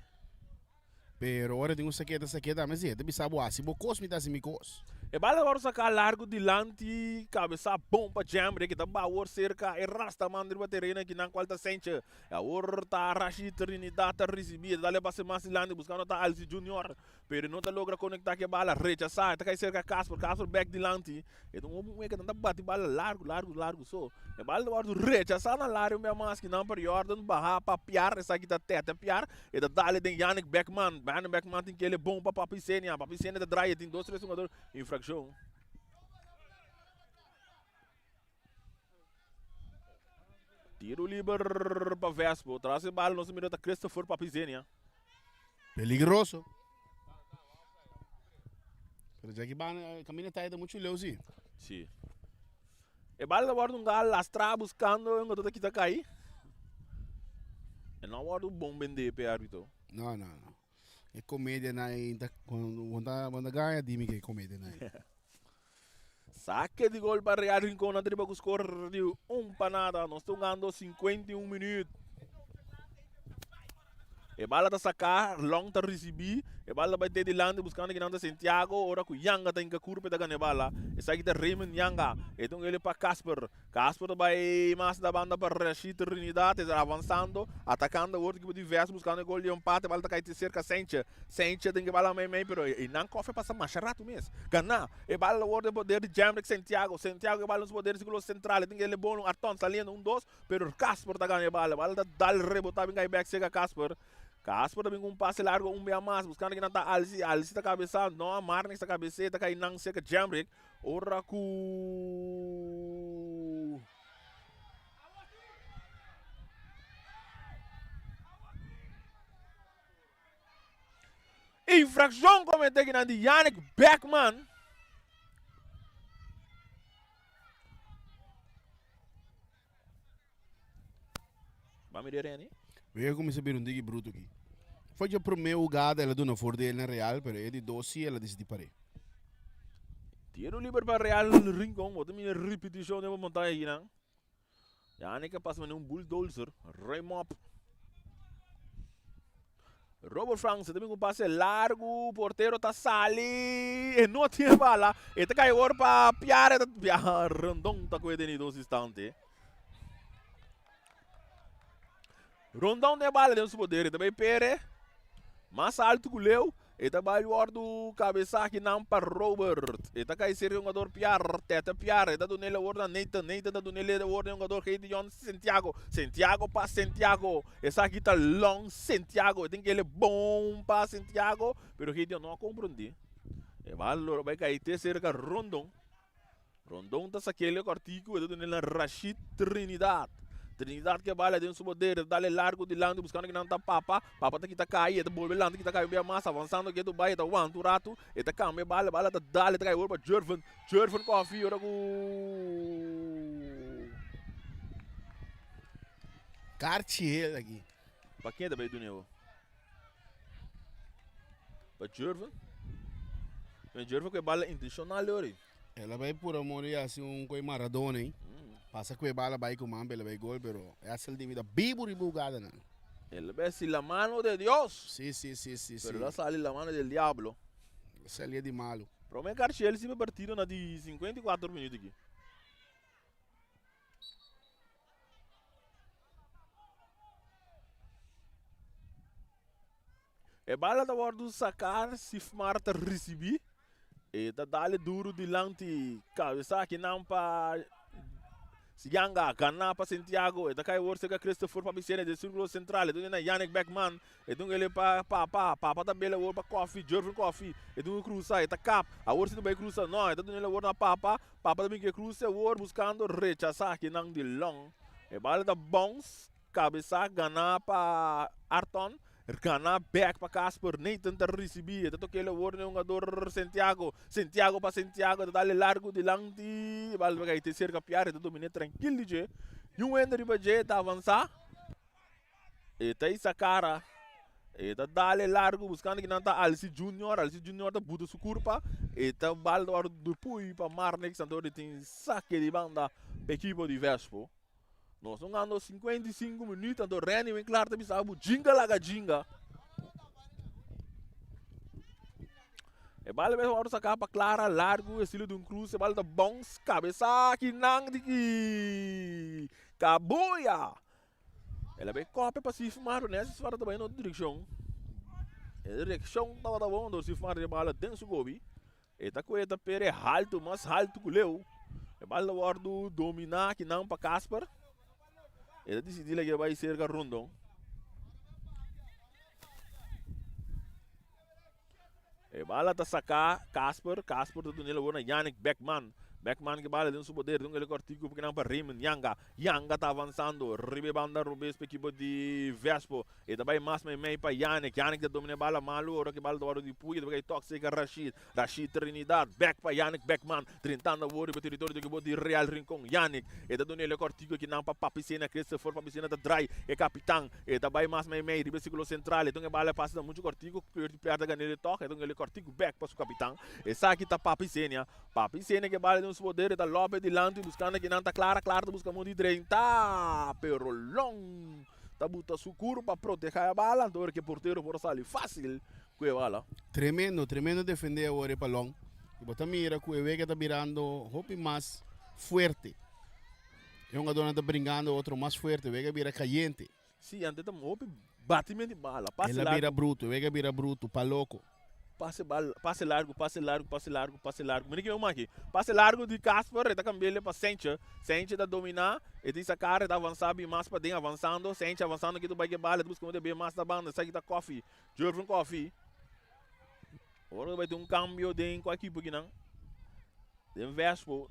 Pero ora tin un saketa saketa tambe si e ta bisa bo hasi bo kos mi ta hasi mi kos. E bala wòrdu saká largu dilanti kabesá bon pa Jembre ki ta bawor serka e rastaman riba tereno akinan kual ta Senche. E awor ta Rashid Trinidad ta risibí e ta dal e pase mas dilanti buskando ta Alci Junior. Pero e no ta logra conecta cu e bala, rechasa, e ta cay cerca Casper, Casper bek dilanti, e ta un hopi mueca nan ta bati bala largo, largo, largo so. E bala ta wordo rechasa na laria un bia mas ki nan pero Jordan baha pa Piar, esaki ta Tete Piar, e ta dale den Yannick Beckman, Yannick Beckman tin kele bon pa Papi Senia, Papi Senia ta draai, e tin dos tres hungador, infraccion. Tiro liber pa Vespo. Tras e bala nos mira ta Christopher Papizenia. Peligroso. Pero Jackie Bana eh, camina tayo mucho leu sí. Sí. E bala ta wordo un gal lastra buscando un gato kita kai. E no wordo bon bende pe arbitro. No, no, no. E comedia na ta cuando cuando gana dime que comedia na. Sake di gol pa Real Rincon nan ta riba ku skor di un pa nada. Nos ta hungando 51 minuut. E bala ta saká, Long ta risibí. E bala ta bai te dilanti buskando kinan ta Santiago. Ora ku Yanga ta hinka kurpa e ta gana e bala. Esaki ta Raymond Yanga. E ta un ele pa Casper. Casper ta bai mas na banda pa Rashid Trinidad. E ta avansando, atakando awor ekipo di Vest buskando e gol di empate. E bala ta kai te serka Senche. Senche tin ke bala mei mei pero einan Koffie a pasa masha ratu mes. Gana. E bala awor den poder di Jemrick Santiago. Santiago e bala den su poder sirkulo sentral. E tin ke le bolo Arton saliendo un dos pero Casper ta gana e bala. E bala ta dal rebota bin kai bek serka Casper. Casper ta bin ku un pase largo un bia mas buskando kinan ta Alci. Alci ta kabesa no Marnix ta kabes'é ta kai nan serka Jemrick. Ora ku Infraccion comete kinan di Yannick Beckman. Ba mira Reni. Wega cuminsa bira un diki bruto aki. Foi dje prome hugada el a duna for di el na Real, pero e di dos si el a disidi par'é. Tiro liber pa Real Rincon. Bo ta mira ripiticion den bo montaña akinan. Yannick a pasa manera un bulldozer. Remop. Robert Franks ta bin ku pase largu. Portero ta sali. E no tin e bala. E ta kai awor pa Piar. E ta Piar. Rondon ta kohe den e dos instante. Rondon den bala den su poder. E ta bai Pere. Mas alto ku Leo. E ta bai wòrdu kabesá akinan pa Robert. E ta kai serka hungador Piar. Tete Piar. E ta dun'el awor na Nathan. Nathan ta dun'el awor na e hungador Gideon Santiago. Santiago pa Santiago. Esaki ta Long Santiago. E tin kele bon pa Santiago. Pero Gideon no a komprondé. E bal lo bai kai te serka Rondon. Rondon ta sak'el e kòrtiku, e ta dun'el na Rashid Trinidad. Trinidad ke bala den su poder, e ta dal e largu dilanti buskando kinan ta Papa. Papa ta kita kai, e ta bolbe lanta kita kai un bia mas, avansando ketu bai, e ta wanta un ratu, e ta kambia e bala, e bala ta dal, e ta kai awor pa Jerven. Jerven kòfi ora ku. Karchi hel aki. Pa ken ta bai dun'e awor? Pa Jerven? Men Jerven ku e bala intenshonal ori. El a bai pura amor y haci un coi Maradona ey. Pasa cu e bala bai cu man pero el a bai gol pero e haci el debida bibu riba hugada nan. El a bai haci la mano de Dios. Si si si si si. Pero el a sali la mano del diablo. El a sali di malo. Prome Carchel si me partido na di 54 minuut aki. E bala ta wòrdu saká, Sifmar ta risibí. E ta dale duru dilanti kabesa akinan pa Yanga, ganá pa Santiago. E ta kai awor serka Christopher Papicene den sirkulo sentral. E duna na Yannick Beckman. E duna ele pa Papa. Papa ta bela awor pa Koffie, Jervin Koffie. E duna krusa, e ta kap. Awor si ta bai krusa, no, e ta duna ele awor na Papa. Papa ta bin ke kruse awor buskando rechasá akinan di Long. E bala ta bounce. Kabesa ganá pa Arton. Gana bek pa Casper. Nathan ta ricibi. E ta toca el awor na e hungador Santiago. Santiago pa Santiago. Ta dale largo dilanti. E bal ta cay te cerca Piar. E ta domine trankil di dje. Niun hende riba dje. E ta avansa. E ta isa cara. E ta dale largo buscando kinan ta Alci Junior. Alci Junior ta buta su curpa. E ta bal ta worde dupui pa Marnix. Anto di tin saque di banda pa equipo di Vespo. Nos ta hungando 55 minuut anto Randy Winklaar ta bisa bo jinga laga jinga. E bal a worde saca pa Clara largo estilo di un cruz. E bal ta bounce cabeza kinan di ki Kabuya. El a bay copia pa Sifmar, pero net Sifmar ta bay en otro direccion. E direccion tabata bon, dor Sifmar e bala den su gobi. E ta koe ta pere haltu, mas haltu ku leu. E bala ta wordu domina akinan pa Casper. E ta disidi leke bay serka Rondon. E bala ta saca Casper, Casper ta duna e labor na Yannick Beckman. Beckman ke bala den su poder, dun el cortico pa kinan pa Raymond Yanga. Yanga ta avanzando riba e banda robes pa ekipo di Vespo. E ta bay mas meimei pa Yannick. Yannick ta domina e bala malo ora ke bala ta wòrdu di puya. Ta bay tok serka Rashid. Rashid Trinidad back pa Yannick Beckman. Drentando awor riba teritorio di ekipo di Real Rincon. Yannick e ta duna el cortico kinan pa Papi Sena. Christopher Papi Sena ta draai e capitan. E ta bay mas meimei riba e circulo central. E ta un e bala pasa ta mucho cortico. Keur di perde gan'el e tok. E ta un el cortico back pa su capitan. Esaki ta Papi Senia. Papi Senia ke bala den su poder. E ta lope dilanti buscando kinan ta Clara. Clara ta busca modo di drenta. Pero Long ta buta su cur pa proteha e bala. Anto ora ke portero por a sali facil cu e bala. Tremendo, tremendo defende awor e balon. Y bo ta mira cu e wega ta birando hopi mas fuerte. E hungadornan ta bringando otro mas fuerte, wega bira cayente. Sí, antes ta hopi batimento di bala. Pase El a largo. bira bruto, e wega bira bruto, pa loco. Pase bal, pase largo, pase largo, pase largo, pase largo. Mira kico aki. Pase largo di Casper, e ta cambi'el pa Senche. Senche ta domina, e tin sa cara, e ta avansa bin mas paden, avansando. Senche avansando aki ta bay ke bala, e ta busca modo di bin mas na banda. Esaki ta Koffie, Jervin Koffie. Ora bay tin un cambio den cua equipo aki nan. Den Vespo,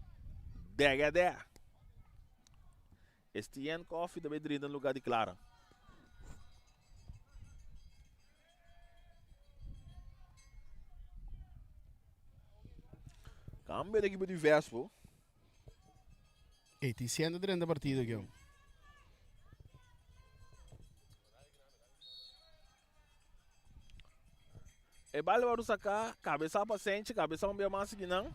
degedè. Estienne Koffie ta bay drenta na lugar di Clara. Cambio di equipo di Vespo. Ey, tin 130 partido aki. E bal wòrdu saká, kabesa pa Senchi, kabesa un bia mas sigui nan.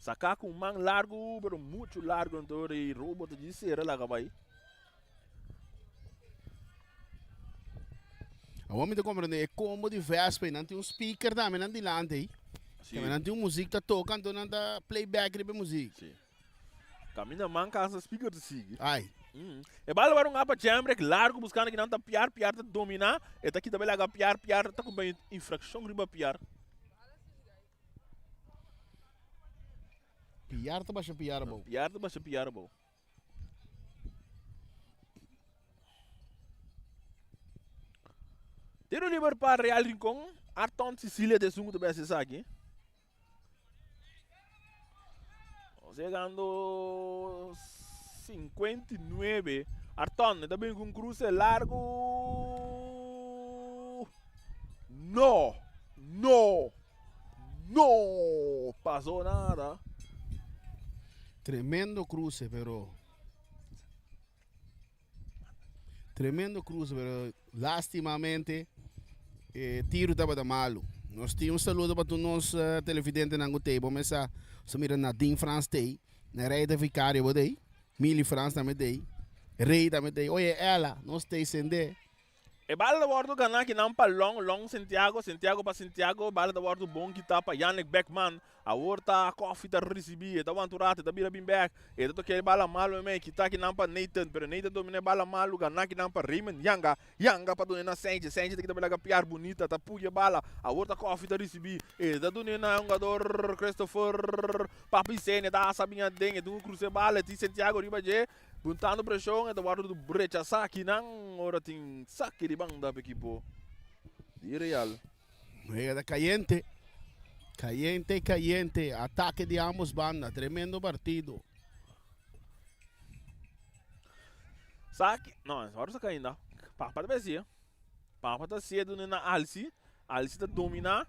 Saká ku un man largu, pero muchu largu anto e robot ta djis sera laga bai. Awor mi ta komprende e kombo di Vespa ei, nan tin un speaker tambe nan dilanti ei. Sí. Tambe nan tin un muzik ta toka, anto nan ta playback riba e muzik. Sí. Caminda man cansa speaker ta sigui. Ai. E bal wòrdu un apa Jamrek largu buskando kinan ta Piar, Piar ta dominá, e ta kita belaga Piar, Piar ta kumpra infrakshon riba Piar. Piar ta basha Piar abou. Piar ta basha Piar abou. Tiro liber pa Real Rincon, Arton Cecilia ta esun ku ta bes esaki. Nos llegando 59. Arton, ta bin con cruce largo. No, no, no pasó nada. Tremendo cruce, pero Tremendo cruce, pero lastimamente e tiro tabata malo. Nos tin un saludo pa tur nos eh, televidentenan ku tei. Bo mesa, so mira Nadine Frans tei, Nereida Vicario bo tei, Mili Frans tambe tei, Rey tambe tei. Oye Ella, nos tei sende. E bala ta wòrdu ganá kinan pa Long, Long Santiago, Santiago pa Santiago, bala ta wòrdu bon kitá pa Yannick Beckman, awor ta Koffie ta risibí, e ta wanta un rato, e ta bira bin bèk, e ta tokia e bala malu meimei, kitá kinan pa Nathan, pero Nathan domina e bala malu, ganá kinan pa Raymond Yanga, Yanga pa duna na Sanchez, Sanchez ta kita belaga piar bunita, ta puya e bala, awor ta Koffie ta risibí, e ta duna na e hungador Christopher Papi Sene, ta asa bin aden, e tin ku krusa e bala, e tin Santiago riba dje. Buntando preshon e ta wòrdu rechasá akinan ora tin saki di banda pa ekipo di Real. Wega ta cayente, cayente, cayente. Atake di ambos banda, tremendo partido. Sa ki, no, ora sa ainda. Papa ta besi. Papa ta cedo na Alsi. Alsi ta domina.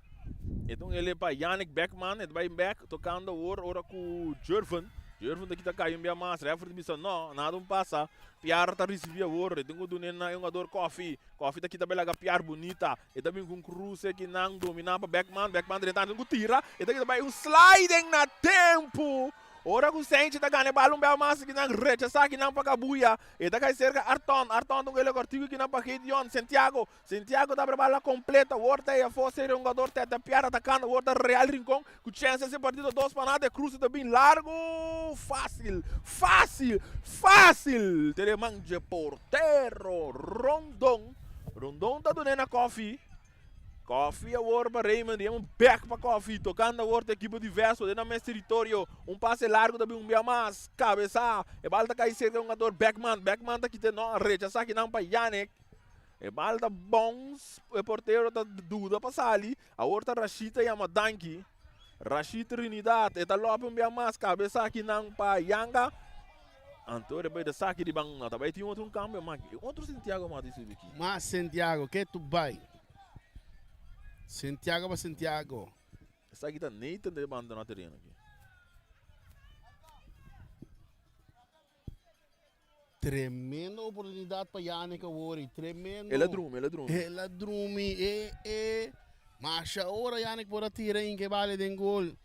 Então ele pa Yannick Beckman, ele vai back, tocando ora ora com Jervin. Jervin daqui tá caindo bem mais, referee bisa no, nada um passa. Piar tá recebi agora, tem que na jogador Coffee. Coffee tá aqui também laga Piar bonita. E também com cruze que não domina pa Beckman, Beckman direto tem que tira. E tá aqui também um sliding na tempo. Ora ku Saints ta gana e bala un bel mas kinan rechasá kinan pa Kabuya. E ta kai serka Arton. Arton ta un ele kortiku kinan pa Gideon. Santiago. Santiago ta abri bala completa. Wor ta afó seria un jugador Tete Piar atakando. Wor ta Real Rincon ku chèns ese partido dos pa nada. E kruse ta bin largu. Fásil. Fásil. Fásil. Te den man dje portero Rondon. Rondon ta dun'é na Koffie. Koffie awor pa Raymond, Raymond back pa Koffie, tocando awor ta equipo di Vespo den nan mes territorio, un pase largo ta bin un bia mas, cabeza, e bal ta cay cerca hungador Beckman, Beckman ta kita no, rechaza akinan pa Yannick, e bal ta bounce, e portero ta duda pa sali, awor ta Rashid ta yama danki, Rashid Trinidad, e ta lope un bia mas, cabeza akinan pa Yanga, anto e bay ta saki di ban, ta bay tin otro un cambio mas, otro Santiago mas di subi aki. Mas Santiago, ke tu bai? Santiago pa Santiago. Esaki ta Nathan ta bandona tereno aki. Tremendo oportunidad pa Yannick awor y tremendo. El a drumi, el a drumi. El a drumi, e, e. Masha ora Yannick por a tira in ke bale den gol.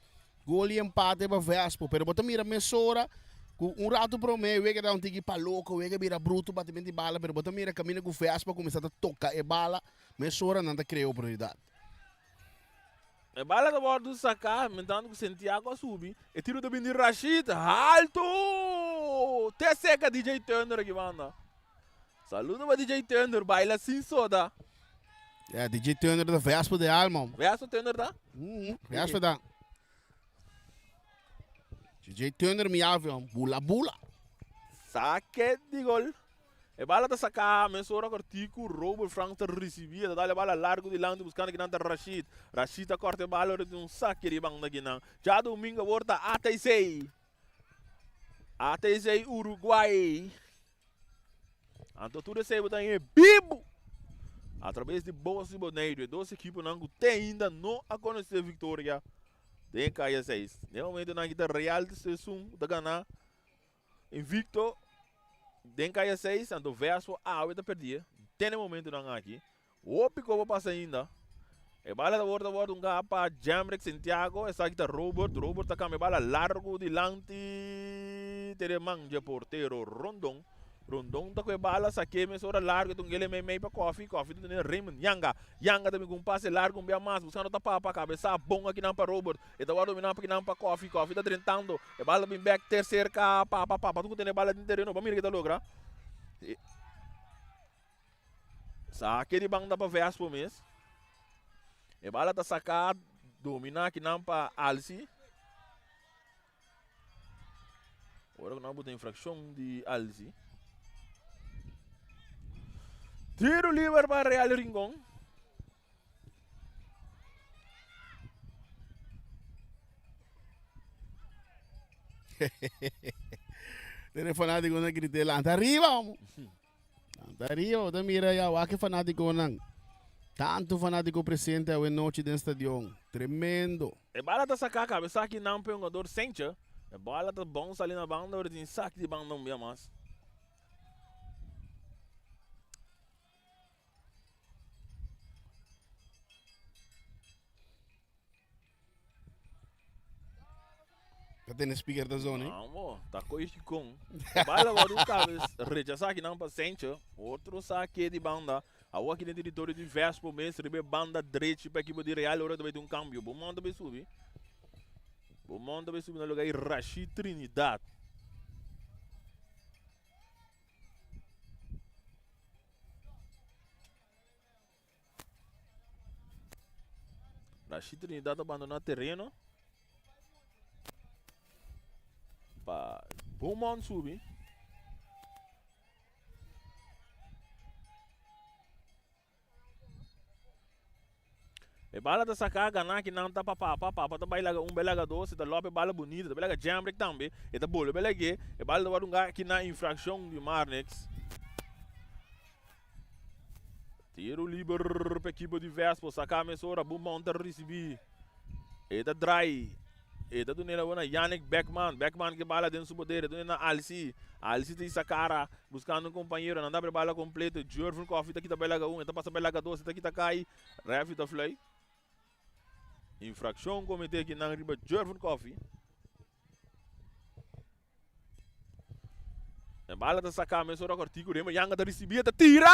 Gol y empate pa Vespo. Pero bo ta mira mesora cu un rato prome wega ta un tiki pa loco, wega bira bruto batimento di bala, pero bo ta mira caminda cu Vespo a cuminsa ta toca e bala, mesora nan ta crea oportunidad. E bala ta wordo saca, mientras cu Santiago a subi, e tiro ta bin di Rashid, halto! Te seca DJ Thunder aki banda. Saludo pa DJ Thunder, baila sin soda. Ja, DJ Thunder ta Vespo de alma. Vespo Thunder ta? Vespo ta. DJ Thunder mi avion, bula bula. Saque di gol. E bala ta saca mesora cortico, Robert Frank ta ricibi, ta dale bala largo dilanti buscando kinan ta Rashid. Rashid ta corta e bala ora di un saque di banda kinan. Djadomingo awor ta ATC. ATC Uruguay. Anto tur esei bo ta haña bibu atraves di Bos di Boneiru, e dos ekiponan ku te ainda no a konosé viktoria den Kaya 6. Den momentonan aki ta Real ta esun ku ta gana invikto den Kaya 6, anto Vespo awe ta pèrdí te na e momentonan aki. Hopi ko por pasa ainda. E bala ta wòrdu wòrdu un pa Jamrick Santiago. Esaki ta Robert. Robert ta kambia bala largu dilanti te den man dje portero Rondon. Rondon ta ku e bala sak'é mesora largu e ta un gele mei mei pa Kofi. Kofi ta tene Raymond Yanga. Yanga ta bin ku un pase largu un bia mas buskando ta papa kabesa bon akinan pa Robert. E ta wòrdu dominá pa kinan pa Kofi. Kofi ta drentando. E bala ta bin bèk ter serka papa. Papa ta ku tene e bala den tereno. Bo mira ke ta logra. Sake di banda pa Vespo mes. E bala ta saka domina kinan pa Alsi. Ora ku nan buta infrakshon di Alsi. Tiro liber pa Real Rincon. Tiene fanático na grite lanta arriba, vamos. Lanta ariba, bo ta mira ya, wak e fanátikonan. Tantu fanátiko presente awe nochi den stadion. Tremendo. E bala ta saká kabesa aki nan pa e hungador Sencha. E bala ta bon sali na banda ora tin saki di banda un bia mas. Ta tene speaker ta zona, eh? Amo, ta koe chikon. Bala wòrdu kabes rechasá akinan pa Sencho. Otro sake di banda. Awor aki den teritorio di Vespo mes riba e banda drechi pa ekipo di Real ora ta bai tin un kambio. Beaumont ta bai subi. Beaumont ta bai subi na lugar di Rashid Trinidad. Rashid Trinidad a bandona tereno pa Beaumont subi. E bala ta saca gana ki nan ta pa papa, papa ta bai laga un bai laga dos, e ta lope bala bonita, ta bai laga Jamrick tambe, e ta bolbe bai lag'e, e bala ta wòrdu un ki na infraccion di Marnix. Tiro liber pa ekipo di Vespo. Saka mesora. Bumon ta risibi. E ta drai. E ta dun'e la na Yannick Beckman. Beckman ke bala den su poder. E dun'e na Alci. Alci ta isa kara. Buskando un kompañero. Nan ta abri bala kompleto. Jervin Coffee ta kita belaga un. E ta pasa belaga dos. E ta kita kai. Refi ta flui. Infrakshon komete kinan riba Jervin Coffee. E bala ta saká mesora kòrtiku Remo Yanga ta risibí e ta tira!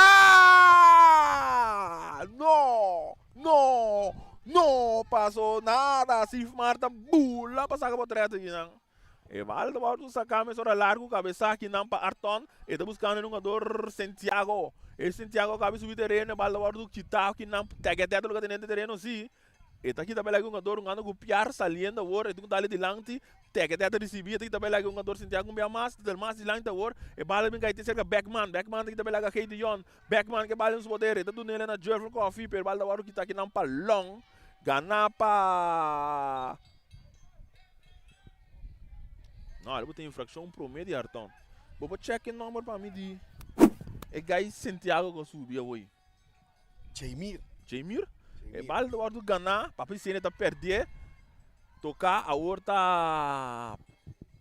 No! No! No pasó nada! Sifmar ta bula pa saka potrèt akinan. E bala ta wòrdu saká mesora largu kabesá akinan pa Arton. E ta buskando e hungador Santiago. E Santiago a kaba di subi tereno e bala ta wòrdu kitá akinan. Tèkètè ta loke ta den tereno si. E ta kita bela hungador un anda ku piar saliendo awor e tin ku dale dilanti teke tete risibi e ta kita bela hungador Santiago un bia mas del mas dilanti awor e bala bin kai te serka Beckman Beckman ta kita bela ka Gedeon Beckman ke bala den su poder e ta dunele na Jervin Coffee pero e bala ta wòrdu kita kinan pa Long gana pa No ale bo tin infrakshon prome di Harton bo por check e nomber pa mi di e guy Santiago ku a subi awor. Jaimir. Jaimir? E bal ta wòrdu ganá, Papi Sene ta pèrdè, toká awor ta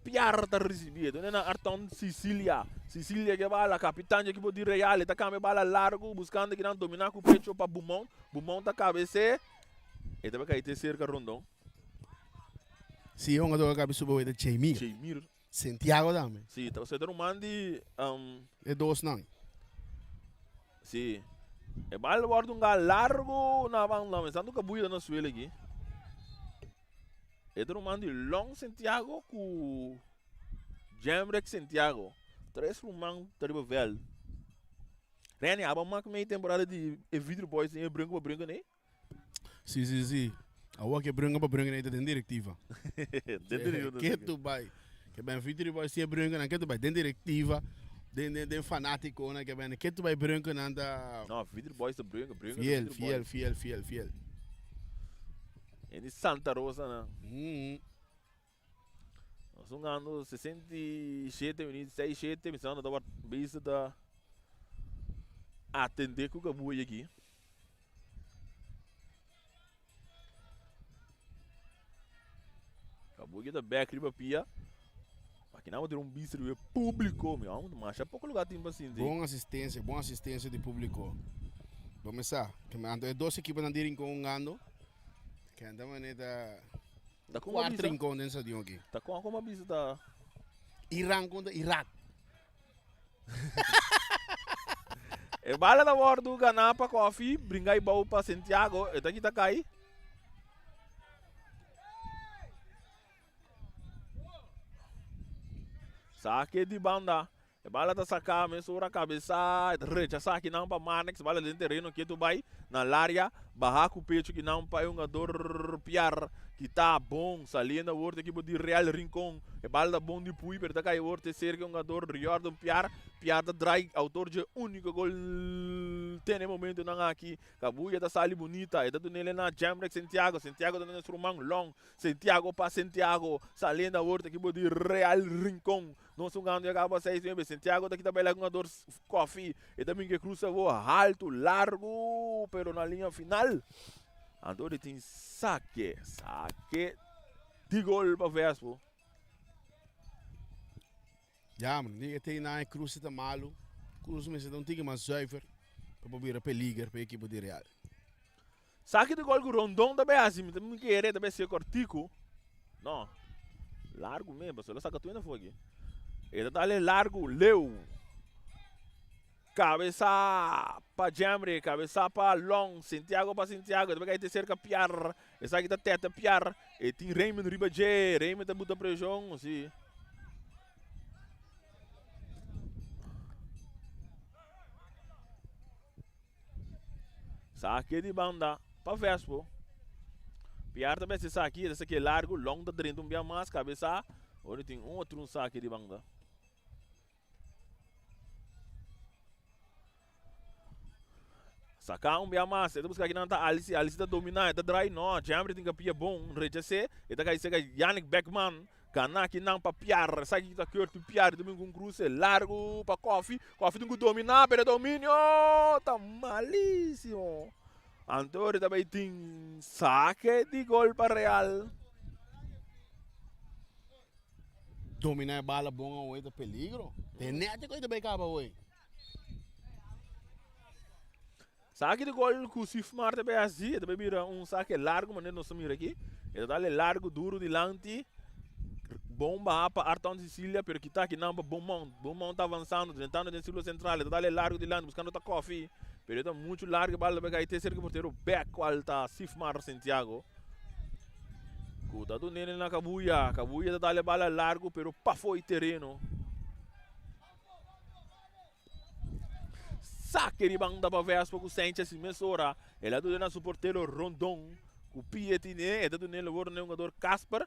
Piar ta risibí. Done na Arton Sicilia. Sicilia ke bala, kapitan dje ekipo di Real, e ta kambia bala largu buskando kinan dominá ku pecho pa Bumon. Bumon ta kabes'é, e ta bai kai te serka Rondon. Si e hungador a kabi subi awor ta Jaimir. Jaimir. Santiago tambe. Si, ta ta ruman di. E dosnan. Si. E bal wòrdu un gal largu na banda. Mi santu kabuya ta na suela aki. E ta ruman di Long Santiago ku Jemrick Santiago. Tres ruman ta riba vèlt. Renny, abo mak mei temporada di e Vidrio Boys den e brinko pa brinko nei? Si, si, si. Awor ke brunga pa brunga nei ta den directiva. Den directiva. Ke tu bai. Ke ben Victory Boys si e brunga nan ke tu bai den directiva. Den den den fanatico nan ke ben ke tu bai brunga nan ta. No, Victory Boys ta brunga, brunga ta Fiel, Victory fiel, Boys. fiel, fiel, fiel. En di Santa Rosa nan. Mm. Nos hungando 67 minuut, 6, 7, mi sa no tabata bezig ta atende ku kabuya aki. Kabuya ta bek riba pia. Aki nan bo tin un bista riba e publico, mi amo masha poko lugar tin pa sinti. Bon asistencia, bon asistencia di publico. Bo me sa, ke anto e dos ekiponan di Rincon hungando, kende manera ta. Ta kon a Cuart bisa? rincon den stadion aki. Ta kon kon a bisa ta. Iran kontra Irak. E bala ta wordu ganá pa Kofi, bringa i bou pa Santiago, e ta kita kai. Sake di banda. E bala ta saká mesora kabesá, e ta rechasá kinan pa Marnix, bala den tereno ketu bai na laria, baha ku pecho kinan pa e hungador Piar, kita bon, saliendo awor ta ekipo di Real Rincon, e bala ta bon di pui pero ta kai awor te serka e hungador Riordan Piar, Piar ta drai autor dje uniko gol te na e momentonan aki, Kabuya ta sali bunita, e ta dunele na Jemreck Santiago, Santiago ta duna su ruman Long, Santiago pa Santiago, saliendo awor ta ekipo di Real Rincon. Nos hungando ya caba seis nuebe. Santiago ta kita baila hungador Kofi. E ta bin ke cruza awo halto, largo, pero na linea final. Anto di tin saque, saque di gol pa Vespo. Ja, man, diga te na e cruze ta malo. Cruze mester ta un tiki mas zuiver pa por bira peliger pa e ekipo di Real. Saque di gol ku Rondon ta bay hasi, mi ta mi kere ta bay ser kortiku. No, largu mes, pasobra lo saka tur hende afó aki. E ta dale largu, leu. Kabesa pa Jemre, kabesa pa Long, Santiago pa Santiago, e ta bay kai te serka Piar. Esaki ta tete Piar. E tin Raymond riba dje, Raymond ta buta preshon, si. Saki di banda pa Vespo. Piar ta mester saki, e ta saki largu, Long ta drenta un bia mas, kabesa. Ora tin un otro un saki di banda. Saka un bia mas, e ta buska kinan ta Alice, Alice ta domina, e ta drai, no, Jemry tin kapia bon, rechase, e ta kai seka Yannick Beckman. Gana akinan pa Piar. Esaki ta Curtin Piar. Ta bin ku un kruse largu pa Koffie. Koffie tin ku dominá, pero e dominio ta malísimo. Anto ta bai tin sake di gol pa Real. Dominá e bala bon awe ta peligro. Te nèt ku e ta bai kaba awe. Saki di gol ku Sifmar ta bai hasi, e ta bai bira un sake largu manera nos ta mira aki. E ta dal e largu duru dilanti. Bon baha pa Arton Sicilia, pero kita akinan pa Beaumont. Beaumont ta avansando, drentando den sirkulo sentral. E ta dal e largu dilanti buskando ta Koffie, pero e ta muchu largu e bala ta bai kai te serka portero bek kual ta Sifmar Santiago. Ku ta dun'e na Kabuya. Kabuya ta dal e bala largu pero pafó e tereno. Sake di banda pa Vespa ku Sanchez i mesora el a duna na su portero Rondon ku pie tine e ta duna el awor na e hungador Casper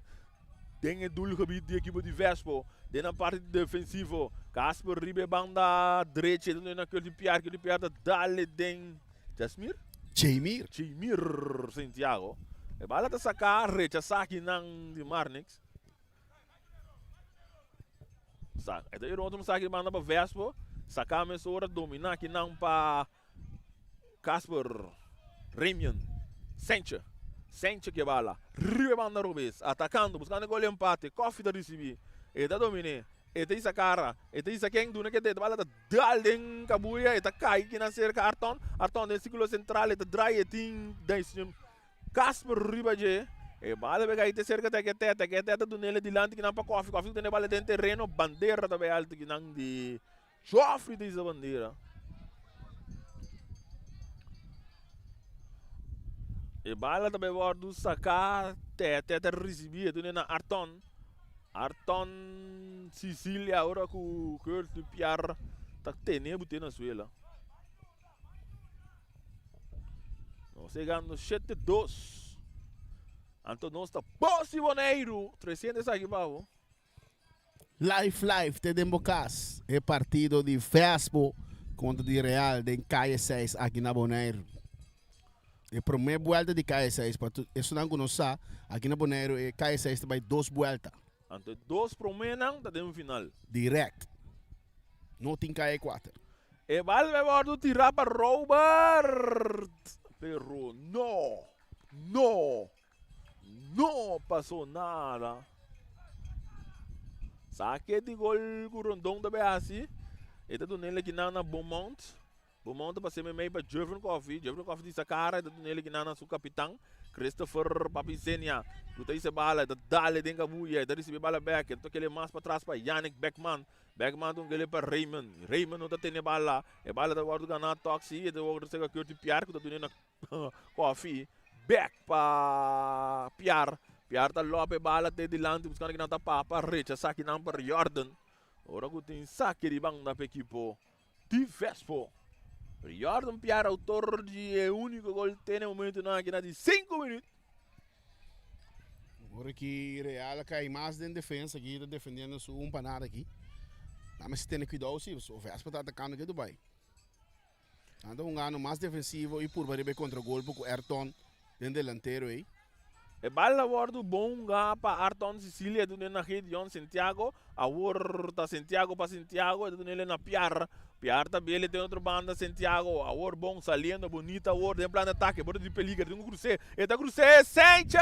den e doelgebied di ekipo di Vespo den nan parti defensivo Casper riba e banda drechi e ta duna na Curtin Piar Curtin Piar ta dale den Jasmir? Jaimir. Jaimir Santiago e bala ta saka rechasa akinan di Marnix. Sa, e ta yera otro mensahe di manda pa Vespo. Saka mesora domina kinan pa Casper Remian Senche. Senche ke bala. Riba e banda robes. Atakando, buskando e gol di empate. Koffie ta risibi. E ta domine. E ta hisa kara. E ta hisa ken duna ke det. Bala ta dal den kabuya. E ta kai kinan serka Arton. Arton den sirkulo sentral. E ta draai. E tin Casper riba dje, e bala bay kai te serka Tekete, Tekete ta dunele dilanti kinan pa Kofi, Kofi ta tene bala den tereno, bandera ta bay alto kinan di Geoffrey ta hisa bandera. E bala ta bay wordo saka, Tete ta risibi e dune na Arton, Arton Sicilia ora ku Curtis Piar ta tene bute na suela. Nos llegando 7-2. Anto nos ta Bosi Boneiru. 300 esaki pa bo. Live live te den bo kas. E partido di Vespo kontra di Real den Calle 6 aki na Boneiru. E promé buelta di Calle 6 pa tu esunnan ku no sa, aki na Boneiru e Calle 6 ta bai dos buelta. Anto e dos proménan ta den final. Direct. No tin Calle 4. E bal bay wordo tira pa Robert, pero no, no, no pasó nada. Sa ke di gol ku Rondon ta bay hasi, e ta dun'el akinan na Beaumont. Beaumont ta pasa meimei pa Jurven Coffie, Jurven Coffie di sa kara e ta dun'el akinan na su kapitan. Christopher Papi Zenia ku ta hisa e bala, e ta dal den kabuya, e ta risibi e bala bek, e ta toka el mas patras pa Yannick Beckman. Beckman ta un gele pa Raymond. Raymond no ta tene bala. E bala ta wòrdu ganá tòg si e ta wòrdu sega Curtin Piar ku ta duna na Kofi. Bek pa Piar. Piar ta lòp e bala te dilanti buskando kinan ta papa rechasá kinan pa Riordan. Ora ku tin saki di banda pa ekipo di Vespo. Riordan Piar outor di e úniko gol te na e momentunan aki na di sinku minüt. Ora ki Real a kai mas den defensa aki ta defendiendo su un pa nada aki. Nan mester tene cuidao si, pasobra Vespa ta atacando ke Dubai. Nan ta hungando mas defensivo y purba riba e contragolpe cu Ayrton den delantero ey. E bal a wordo bon hunga pa Arton Cecilia e dun'e na Gideon Santiago. Awor ta Santiago pa Santiago e ta dun'e na Piar. Piar ta bele den otro banda Santiago awor bon saliendo bonita awor den plan di atake borde di peliger tin ku krus'é e ta krus'é Sanchez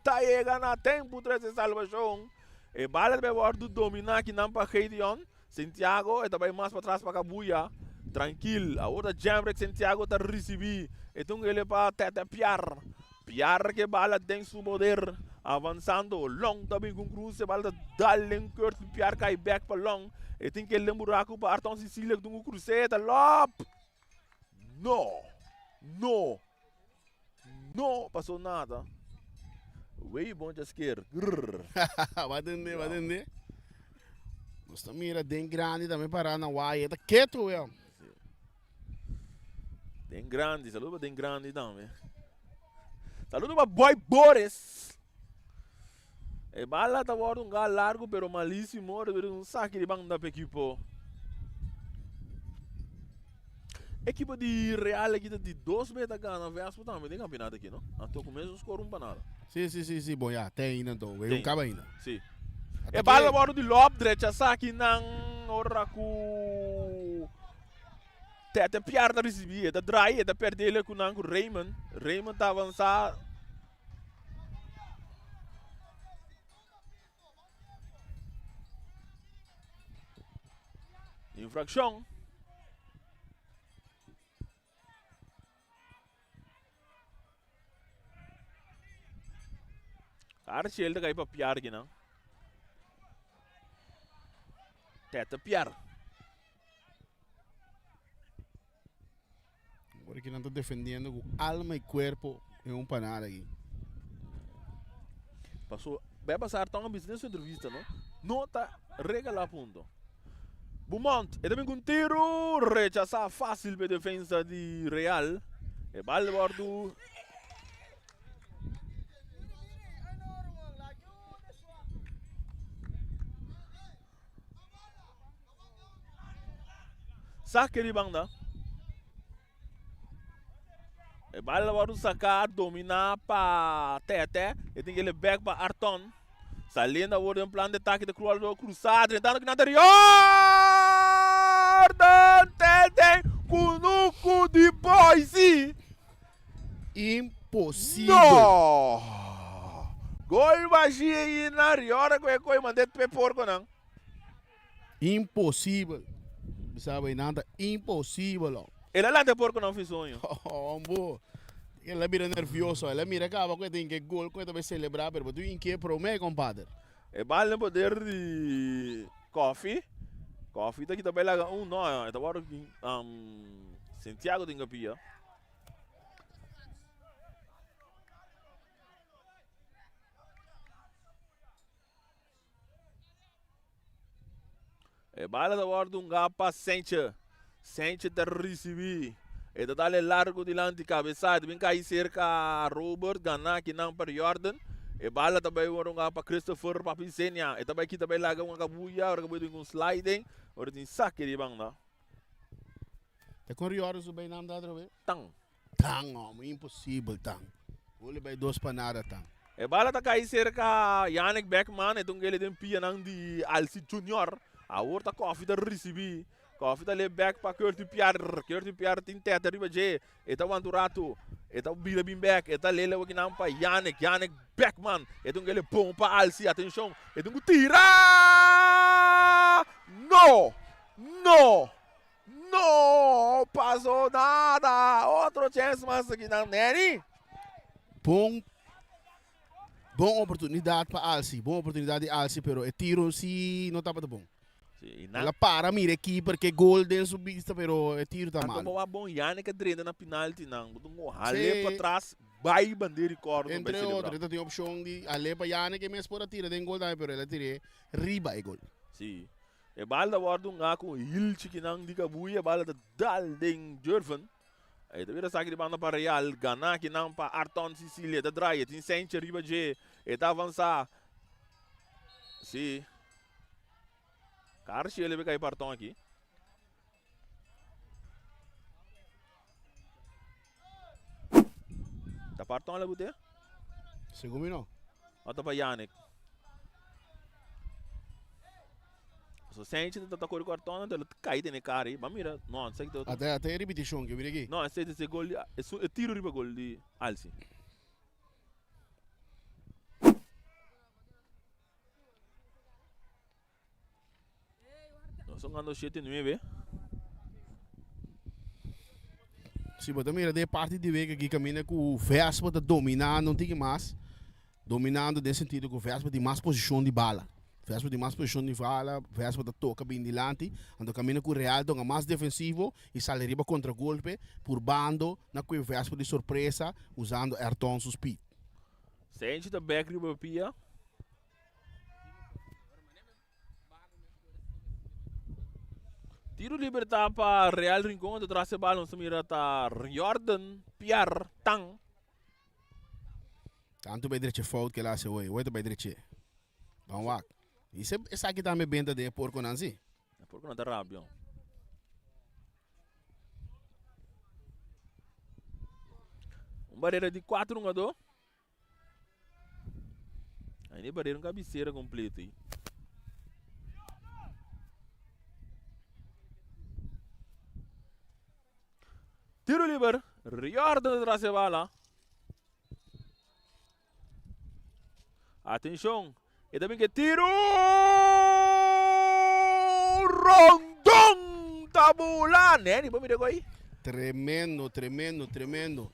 ta yega na tempu trese salbashon e bala ta bai wordo domina kinan pa Gideon Santiago e ta bai mas patras pa Kabuya trankil awor ta Jemrick Santiago ta risibi e ta un ele pa Tete Piar Piar ke bala den su poder avansando Long ta bin ku un krus e bala ta dal den Kurt Piar kai bek pa Long e tin kel den buraku pa Arton Cecilia ku tin ku krus'é ta lòp no no no pasó nada wey bon djasker grrr. Ba tende ba tende nos ta mira den grandi tambe pará na waya ta ketu wea. Den grandi, saludo pa Den Grandi tambe. Saludo pa Boy Boris. E bala ta wordo un gal largo pero malísimo. Pero un saque di banda pa equipo. Ekipo di Real aki ta di dos bes ta gana Vespo tambe den kampionato aki no. Anto ku mesun skor un pa nada. Si si si si bon ya te ainda anto wega un kaba ainda. Si. E bal a wòrdu di lòp drecha saki nan ora ku Tete Piar ta risibí e ta drai e ta pèrdele ku nan ku Raymond. Raymond ta avansá. Infraccion. Archel ta kai pa piar kinan. Tete piar. Ora ki nan ta defendiendo ku alma i kuerpo e un panada aki. Paso bai pasar tong a bisa den su entrevista no, no ta regala punto. Beaumont e ta bin ku un tiro rechasa facil pe defensa di Real. E bal wordu Sake di banda. E bal a wòrdu saká, dominá pa Tètè. E tin kele bèk pa Arton. Saliendo awor den plan di atake ta Krual lo krusá drentando kinan ta Riordan Tètè kunuku di Boise. Imposibel. No! Gol bashí ei na Riordan ku e koi mand'é pe porkonan. Imposibel. Bisa bay nan ta imposibel oh. El a lanta e porco nan fi soño. Hombo. El a bira nervioso. El a mira caba cu e tin ke gol cu e ta bay celebra pero bo tin ke prome compadre. E bal den poder di Koffie. Koffie ta kita bay laga un no e ta worde Santiago tin ke pia. E bala ta wòrdu hungá pa Senche. Senche ta risibí. E ta dal e largu dilanti kabesá. E ta bin kai serka Robert. Ganá kinan pa Jordan. E bala ta bai wòrdu hungá pa Christopher Papi Senia. E ta bai kita bai laga un kabuya. Ora kabuya tin un sliding. Ora tin sake di banda. Ta kon Jordan su bai nam ta atrobe? Tan. Tan homo, imposibel tan. Gol bai dos pa nada tan. E bala ta kai serka Yannick Beckman, e ta un gele den pianan di Alcid Junior. Awor ta Koffie ta risibi. Koffie ta lep bek pa Curty Pierre. Curty Pierre tin tete riba dje. E ta wanta un ratu. E ta bira bin bek. E ta lele wakinan pa Yannick. Yannick Beckman. E ta un gele bon pa Alcid. Atenshon. E tin ku tira! No! No! No pasó nada. Otro chance mas aki nan Neri. Bon bon oportunidad pa Alci, bon oportunidad di Alci, pero e tiro si no tabata bon. Sí, y nan El a para mira e keeper ke gol den su bista, pero e tiro ta Anto malo. bo bon Yannick a drenta na penalti nan. Bo tin hale Sí. pa tras, bai bandera y corner bai Entre celebra. otro, e ta tin opcion di hale pa Yannick e mes por a tira den gol tambe, pero el a tir'é riba e gol. Sí. E bal ta wòrdu un ku un hil chikinan di kabuya. E bal ta dal den Jurven. E ta bira saki di banda pa Real. Gana kinan pa Arton Sicilia. E ta draai. E tin Senche riba dje. E ta avansá. Sí. Karshi e lebe kai pa Arton aki. Ta pa Arton lebe te? Segun mi no. O ta pa Yannick? So Senchi ta ta kore ku Arton anto el a kai den e kar ei. Ba mira, no, esaki ta otro. Ata ata e ripitishon ke mira aki. No, esei ta e gol di e tiro riba gol di Alsi. Nos son gando 7-9. Si bo ta mira den e parti di wega aki kaminda ku Vespa ta dominando un tiki mas, dominando den sentido ku Vespa tin mas posishon di bala. Vespa tin mas posishon di bala, Vespa ta toka bin dilanti, anto kaminda ku Real ta hunga mas defensivo i sali riba kontragolpe purbando na kue Vespa di sorpresa usando Ayrton su speed. Senchi ta bek riba pia. Tiro liber ta pa Real Rincon, anto tras e bal nos ta mira ta Jordan Pierre Tang. Tanto bay dreche fout ke el hace hoy, hoy ta bay dreche. Ban wak. Y se esaki tambe benta den e porconan si. E porconan ta rabia. Un barera di kuater hungadó. Ainda e barera un kabisera kompleto ei. Tiro liber. Riordan tras e bala. Atenshon. E ta bin ke tiro. Rondon ta bula. Neni, bo mira koi. Tremendo, tremendo, tremendo.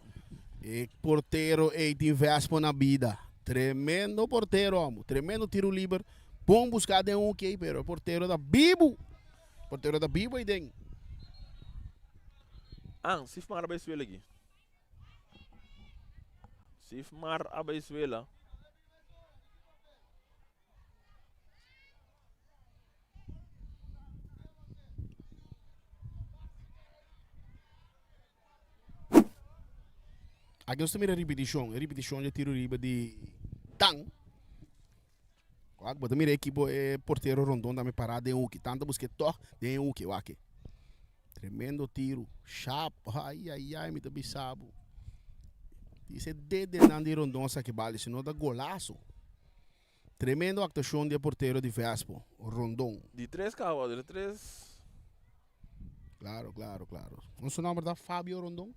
E portero ei tin Vespo na bida. Tremendo portero, amo. Tremendo tiro liber. Bon busca den un ei, pero e portero ta bibu. Portero ta bibu ei den. An, Sifmar a bai suela aki. Sifmar a bai suela. Aki nos ta mira ripitishon, e ripitishon dje tiro riba di Tan. Wak, bo ta mira ekipo e portero Rondon tambe pará den hoeki. Tan ta buska e tòg den e hoeki, wak. Tremendo tiru. Sharp. Ai, ai, ai, mi ta bisa bo. Dice dedenan di Rondon a saki bal, si no ta golazo. Tremendo actuacion di e portero di Vespo, Rondon. Di tres caba, di tres. Claro, claro, claro. Con su nomber ta Fabio Rondon?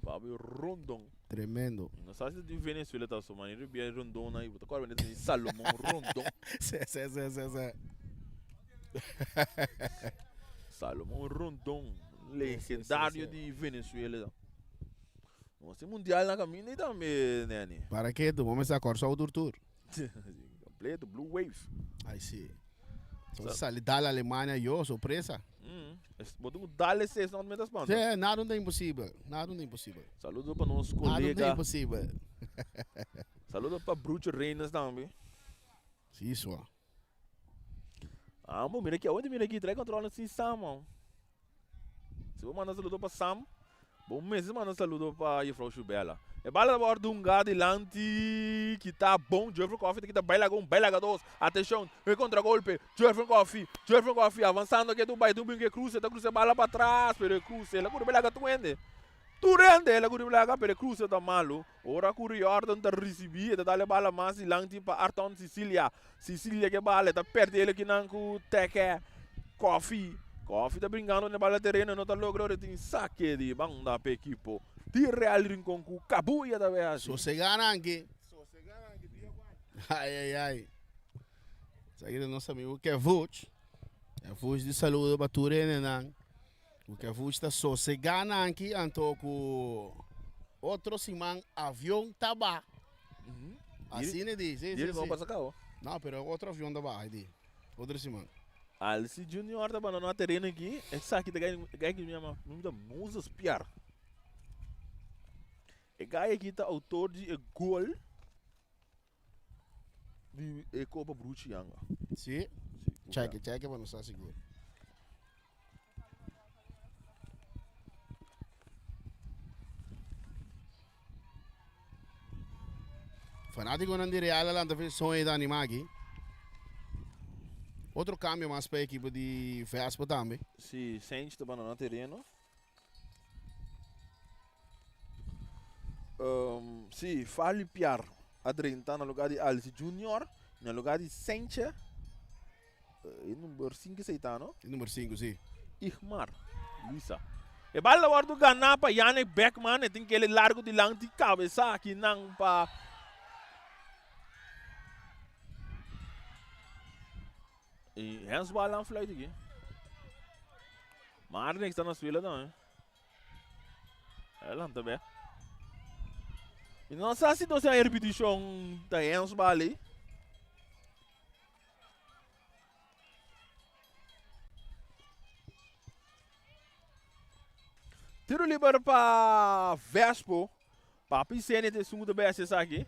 Fabio Rondon. Tremendo. No sa si di Venezuela ta su manera di bia Rondon ahí. Bo ta acorda di Salomon Rondon. Sí, sí, sí, sí, sí. Salomon Rondon, legendario di Venezuela. Nos tin mundial na caminda y tambe, Neni. Para ke tu? Bo mester a Kòrsou tur tur. Completo, Blue Wave. Ay si. So sali dal Alemania yo, sorpresa. Bo tin ku dal e ses, no meta spanta. Sí, nada no ta imposibel. Nada no ta imposibel. Saludo pa nos Nada no ta kolega. imposibel. Saludo pa Brucho Reines tambe. Si, sua. Ah, bo mira aki, awor mira aki, trae control sin Sam, man. Si bo manda saludo pa Sam, bo mester manda saludo pa juffrouw Shubella. E bala ta wòrdu hungá dilanti, kita bon, Jeffrey Coffee ta kita bai laga un, bai laga dos. Atenshon, e kontragolpe, Jeffrey Coffee, Jeffrey Coffee avansando ke tu bai, tu bin ke kruse, ta kruse bala pa tras, pero e kruse, el a kuri bai laga tur hende. Tur hende el a kuri bai laga, pero e kruse ta malu. Ora ku Riordan ta risibí, e ta dal e bala mas dilanti pa Arton Sicilia. Sicilia ke bala, e ta pèrdè el akinan ku Teke Koffie. Koffie ta bringando den e bala tereno, e no ta logra ora e tin sake di banda pa ekipo di Real Rincon ku Kabuya ta bay hasi. Sosegá nan aki. Ai ai ai. Esaki ta nos amigo Kevuch. Kevuch di saludo pa tur hendenan. Ku Kevuch ta sosegá nan aki anto ku otro siman avion ta ba. Asina e di, si, si, si. pasa kaba. No, pero otro avion ta ba, di. Otro siman. Alci Junior ta bandoná tereno aki. Esaki ta gai gai ki mi yama mi ta Moses Piar. E gai aki ta autor di e gol di e Copa Bruchi Yanga. Si? Check, check pa nos ta sigur. Fanaticonan di Real a lanta fe soño ta anima aki. Otro cambio mas pa e ekipo di Vespo tambe. Si, Sainz ta bandona tereno. Um, si, Fali Piar a drenta na lugar di Alice Junior, na lugar di Sainz. E number 5 esei ta, no? E number 5, si. Igmar Luisa. E bal a wordo ganá pa Yannick Beckman. E tin kele largo dilanti kabesa aki nan pa E Hens bal aan fluit aki. Marnix ta na suela tambe. Adelante be. Mi no sa si nos a repeticion ta Hens bal ei. Tiro liber pa Vespo. Papi Sene te esun ku ta bai hasi esaki.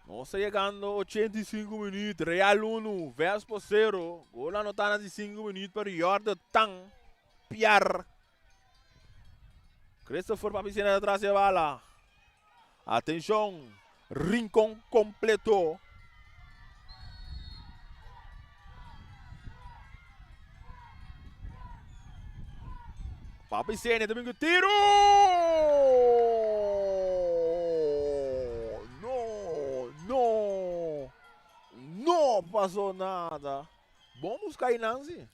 Nos ta yegando 85 minuut. Real 1, Vespo 0. Gol anotá na di 5 minuut pa Riordo Tan Piar. Christopher Papi Sene ta tras e bala. Atenshon, Rincon completo. Papi Senia ta bin ku tiro! No, no, no pasó nada. Bon buska einan si.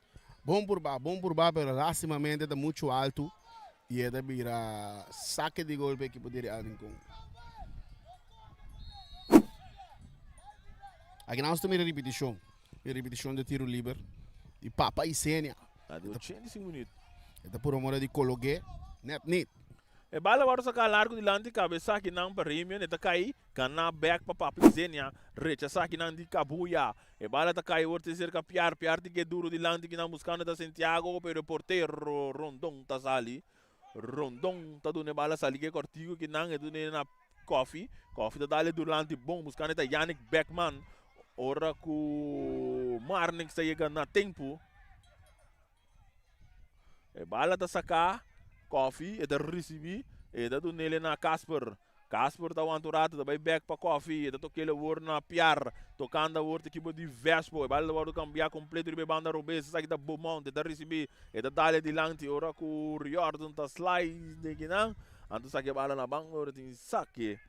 Bon purba, bon purba, pero lastimamente ta muchu altu y e ta bira sake di gol pa ekipo di Real Rincon. Aki nos ta mira ripitishon, e ripitishon di tiro liber di Papa Isenia. Na di 85 minuut. E ta purba mora di kolog'é, net nit. E bala wòrdu saká largu dilanti kabesa kinan pa Remion, e ta kai, gana bèk pa Papi Isenia, rechasá kinan di Kabuya. E bala ta kai wòrdu serka Piar, Piar tin ke duru dilanti kinan buskando ta Santiago, pero e portero Rondon ta sali. Rondon ta duna e bala sali ke kòrtiku kinan, e dun'é na Koffie. Koffie ta dal e durlanti bon buskando ta Yannick Beckman ora ku Marnix ta yega na tempu. E bala ta saká Koffie, e ta risibí, e ta dun'el na Casper. Casper ta wanta un rato, ta bai bèk pa Koffie, e ta tok'el awor na Piar. Tokando awor ta ekipo di Vespo. E bala ta wòrdu kambiá kompleto riba e banda robes. Esaki ta Beaumont, e ta risibí, e ta dal e dilanti ora ku Riordan ta slice den kinan. Anto saki e bala na banda ora tin sake.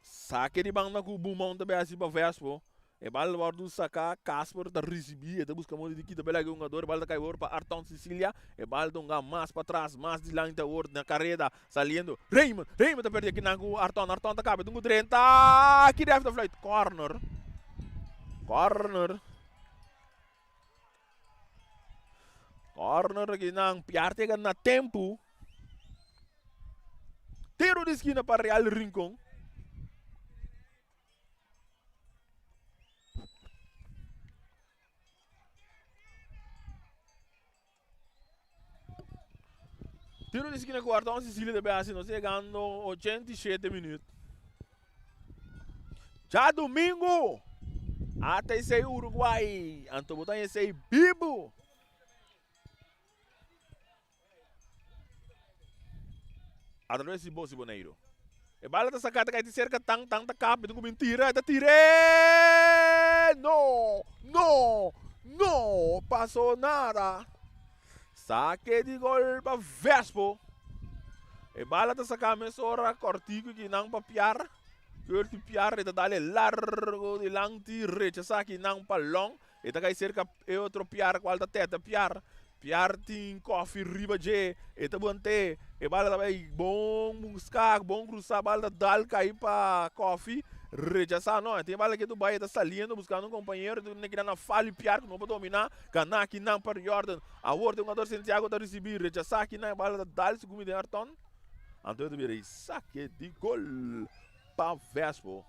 Sake di banda ku Beaumont ta bai hasi pa Vespo. E bal wòrdu saká, Casper ta risibí, e ta buska moda di kita bela e hungador, e bal ta kai awor pa Arton Cicilia, e bal ta hunga mas patras, mas dilanti awor na kareda, saliendo Raymond, Raymond ta pèrdè kinan ku Arton, Arton ta kaba, e tin ku drenta, aki rèf ta fluit, kòrner, kòrner, kòrner akinan, Piar ta yega na tempu. Tiro di skina pa Real Rincon. Tiro di skina ku Arton Cecilia ta bay hasi nos yegando 87 minuut. Djadumingu ata esei Uruguay anto bo ta esei bibu. Atraves di bos di Boneiru. E bala ta saká ta kai di serka tan tan ta kap e ta kumin tira e ta tir'é! No! No! No! Pasó nada. Sake di gol pa Vespo. E bala ta saká mesora kòrtiku kinan pa Piar. Kurt di Piar e ta dal e largo dilanti rechasá kinan pa Long. E ta kai serka e otro piar kual ta tete piar. Piar tin kofi riba dje. E ta buante. E bala ta bai bon buska, bon krusa. Bala ta dal kai pa kofi. Rechasa no. E tin e bala ke tu bai e ta saliendo buskando un kompañero. E ta keda na fali piar ku no por domina. Gana kinan pa Riordan. Awor tin hungador Santiago ta risibi. Rechasa kinan e bala ta dal segun mi den Arton. Anto e ta bira e sake di gol pa Vespo.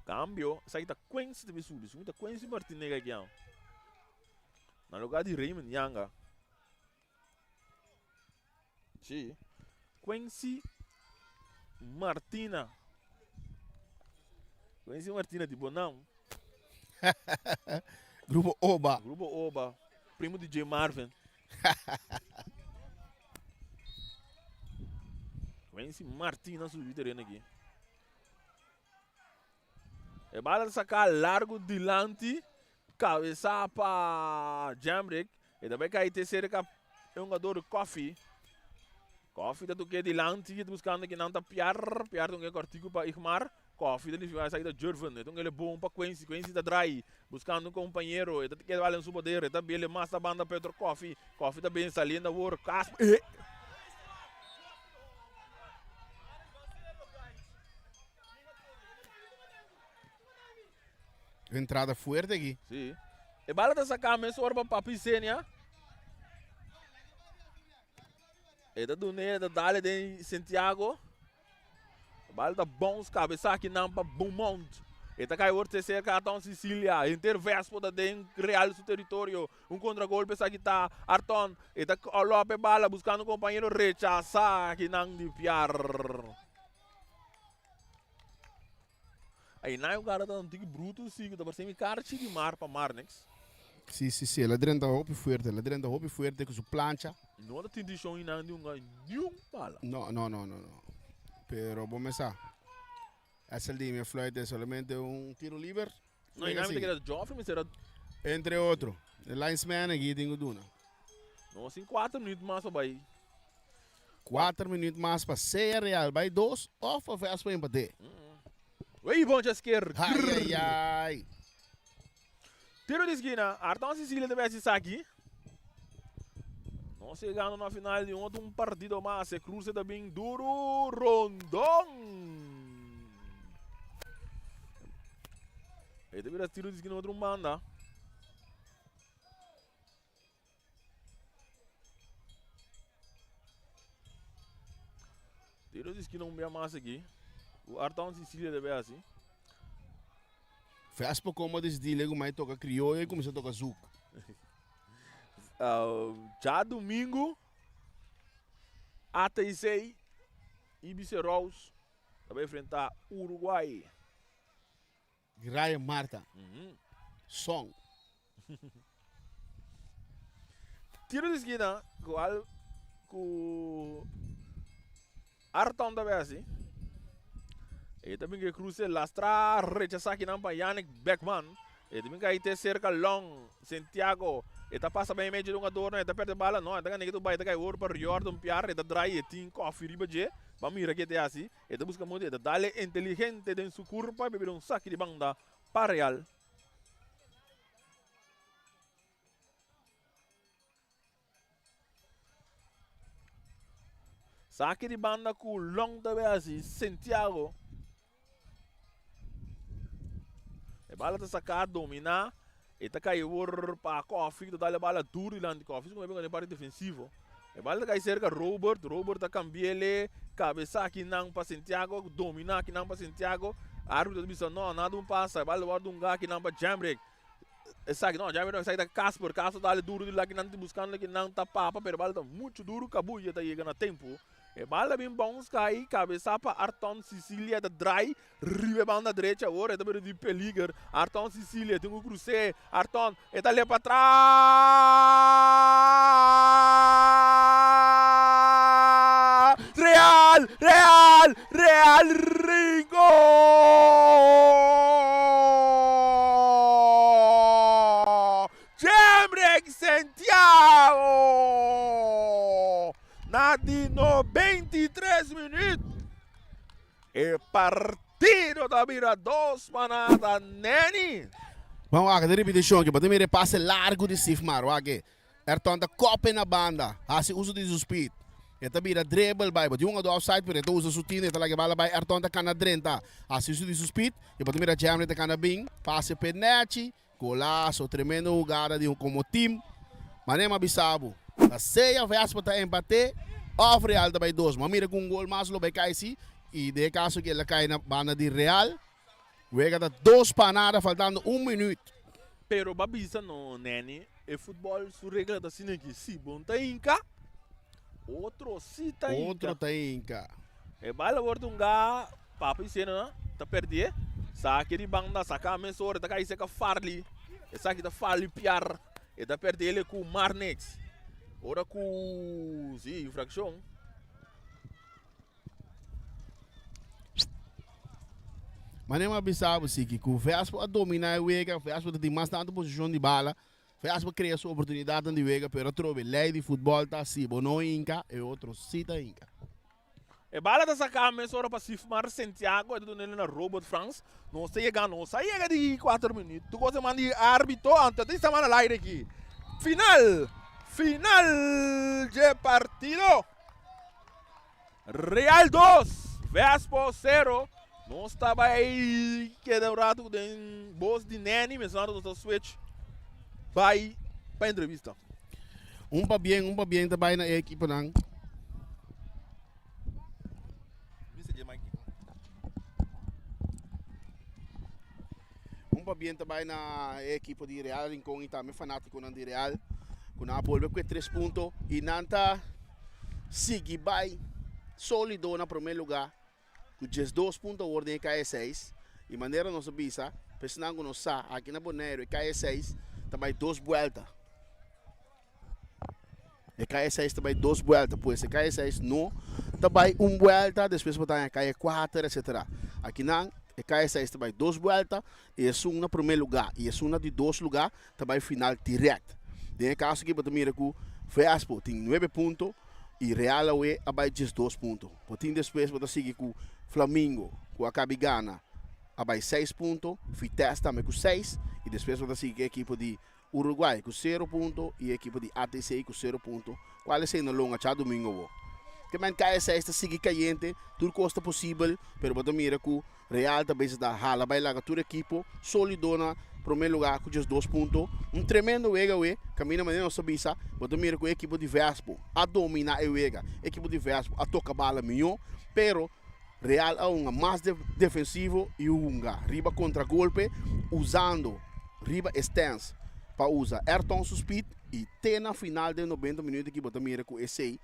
Cambio, esaki ta Quincy ta bin subi, subi ta Quincy Martinez aki an. Na lugar di Raymond Yanga. Sí. Quincy Martina. Quincy Martina di Bonam. Grupo Oba. Grupo Oba. Primo di J Marvin. Wency Martin a subi tereno aki. E bala ta saká largu dilanti. Kabesa pa Jamrick. E ta bai kai te serka e hungador Koffie. Koffie ta toke dilanti. Ta buskando kinan ta Piar. Piar ta un kòrtiku pa Igmar. Koffie ta limpia esaki ta Jurven. E ta un ele bon pa Quincy. Quincy ta draai buscando un compañero. E ta keda bala en su poder. E ta bele mas ta banda Petro Koffie. Koffie ta bin saliendo awor. Casper. Eh! Entrada fuerte aki. Sí. E bala ta saca mesora pa Papi Senia. E ta dune, e ta dale den Santiago. Bal ta bounce kabesa akinan pa Beaumont. E ta kai word serka Arton Cecilia. Henter Vespo ta den Real su teritorio. Un kontragolpe esaki ta Arton. E ta lòp e bala buskando un kompañero. Rechasá akinan di Piar. Einan e hugada ta un tiki bruto si ku ta parse mi karchi di mar pa Marnix. Si, si, si. El a drenta hopi fuerte. El a drenta hopi fuerte ku su plancha. No ta tin dishon einan di hunga niun bala. No, no, no, no, no. Pero bo mesa. SLD mi a fluit e solamente un tiro liber. No, y nan mi ta kere Joffrey mester a. Entre otro, e linesman aki tin ku duna. Nos tin kuater minuut mas pa bai. Kuater minuut mas pa sea Real bai dos of pa Vespa empate. Wey bon chesker. Ay ay ay. Tiro di skina, Arton Cecilia ta besi esaki. Nos yegando na final di un otro un partido mas. E cruce ta bin duro. Rondon. E ta bira tiro di skina otro un banda. Tiro di skina un bia mas aki. Ku Arton Cecilia ta besi. Vespa como desdi lego mai toca crioyo y cuminsa toca zouk. Djadumingu ATC Ibiza Rose ta bai enfrenta Uruguay. Ryan Marta. Song. Tiro di skina ku al ku Arton ta bai hasi. E ta bin ke kruse lastra rechasá kinan pa Yannick Beckman. E ta bin kai te serka Long Santiago. E ta pasa bai medio di un adorno e ta perde bala no e ta gana ke bai ta kai oro pa Riordan Piar e ta drai e tin kofi riba dje. Ban mira ke te hasi. E ta buska modo e ta dale inteligente den su kurpa e bira un saki di banda pa Real. Saki di banda ku Long ta bay hasi Santiago. E bala ta saka domina. E ta kai awor pa Koffie. Ta dal e bala duro dilanti Koffie. Su con e parti defensivo. E bala ta kai cerca Robert. Robert ta cambiele. Cabeza akinan pa Santiago. Domina akinan pa Santiago. Arbitro ta bisa no, nada un pasa. E bala ta wordo hunga akinan pa Jamrick. Esaki no, Jamrick no, esaki ta Casper. Casper ta dale duro di lakinan buscando kinan ta papa. Pero e bala ta mucho duro. Kabuya ta yega na tempo. E bala bin bounce kai, kabesa pa Arton Cicilia ta draai riba e banda drecha awor e ta bira di peliger. Arton Cicilia tin ku krus'é. Arton e ta lepa atras. Real! Real! Real Rincon! Jemrick Santiago! Na di 93 minuut e partido ta bira dos pa nada Neni. Ban wak den repeticion aki, bo ta mira e pase largo di Steve Mar, wak e. Ayrton ta kope na banda, hasi uso di su speed. E ta bira dribble bai, bo tin un ado offside pero e ta usa su tino, e ta laga e bala bai, Ayrton ta kana drenta, hasi uso di su speed, y bo ta mira Jemry ta kana bin, pase p'e nechi, Golazo, tremendo hugada di como team. Mane m'a bisa bo, ta sea Vespa ta empate of Real ta bay dos. M'a mira cu un gol mas lo bay cay si y den e caso cu el a cay na banda di Real. Wega ta dos pa nada faltando un minuut. Pero b'a bisa no Neny, e futbol su regla ta asina aki, si bo no ta hinca, otro si ta hinca. Otro ta hinca. E bala word hunga Papa y Sena ta perdie. Saki di banda saka mesora e ta kai seka Farley. Esaki ta Farley Piar. E ta perde ele ku Marnix. Ora ku si infraccion. Mane m'a bisa bo siki ku Vespo a domina e wega, Vespo ta tin mas tantu posishon di bala, Vespo a krea su oportunidatnan di wega, pero atrobe lei di futbòl ta si bo no hinka, e otro si ta hinka. E bala ta saká mesora pa Sifmar Sentiago, e ta dun'el na Robert Frans. Nos ta yega, nos a yega di kuater minüt. Tur kos e manda di árbitro, anto ta esnan al aire aki. Final! Final dje partido! Real dos, Vespo sero. Nos ta bai keda un ratu den bos di Neny, mesora nos ta switch bai pa entrevista. Un pabien, un pabien ta bai na e ekiponan. Un pabien ta bai na e ekipo di Real Rincon y tambe fanaticonan di Real cu nan a bolbe cu e tres punto y nan ta sigui bai solido na primer lugar cu 12 punto awor den e calle 6 y manera nos a bisa pa esnan cu no sa aki na Bonaire e calle 6 ta bai dos buelta. E calle 6 ta bai dos buelta, pues e calle 6 no ta bai un buelta, despues bo ta haña calle 4, etcetera. Aki nan. E KSA ta bai dos buelta i esun na promé lugá i esun na di dos lugá ta bai final dirèkt. Den e kaso aki bo ta mira ku Vespo tin nuebe punto i Real awe a bai 12 punto. Bo tin despues bo ta sigui ku Flamingo ku a kabi gana a bai seis punto, Vitesse tambe ku seis i despues bo ta sigui ku e ekipo di Uruguay ku sero punto i e ekipo di ATC ku sero punto. Kual esei no longa djadumingo bo. Ke men KSA ta sigui kayente, tur kos ta posibel, pero bo ta mira ku Real ta bezig ta hala bai laga tur ekipo solido na prome luga ku 12 punto. Un tremendo wega awe, kaminda manera nos ta bisa, bo ta mira ku e ekipo di Vespo a domina e wega, e ekipo di Vespo a toka bala mihó, pero Real a hunga mas defensivo i hunga riba kontragolpe usando riba e stance pa usa Ayrton su speed i te na final den 90 minuut aki bo ta mira ku esei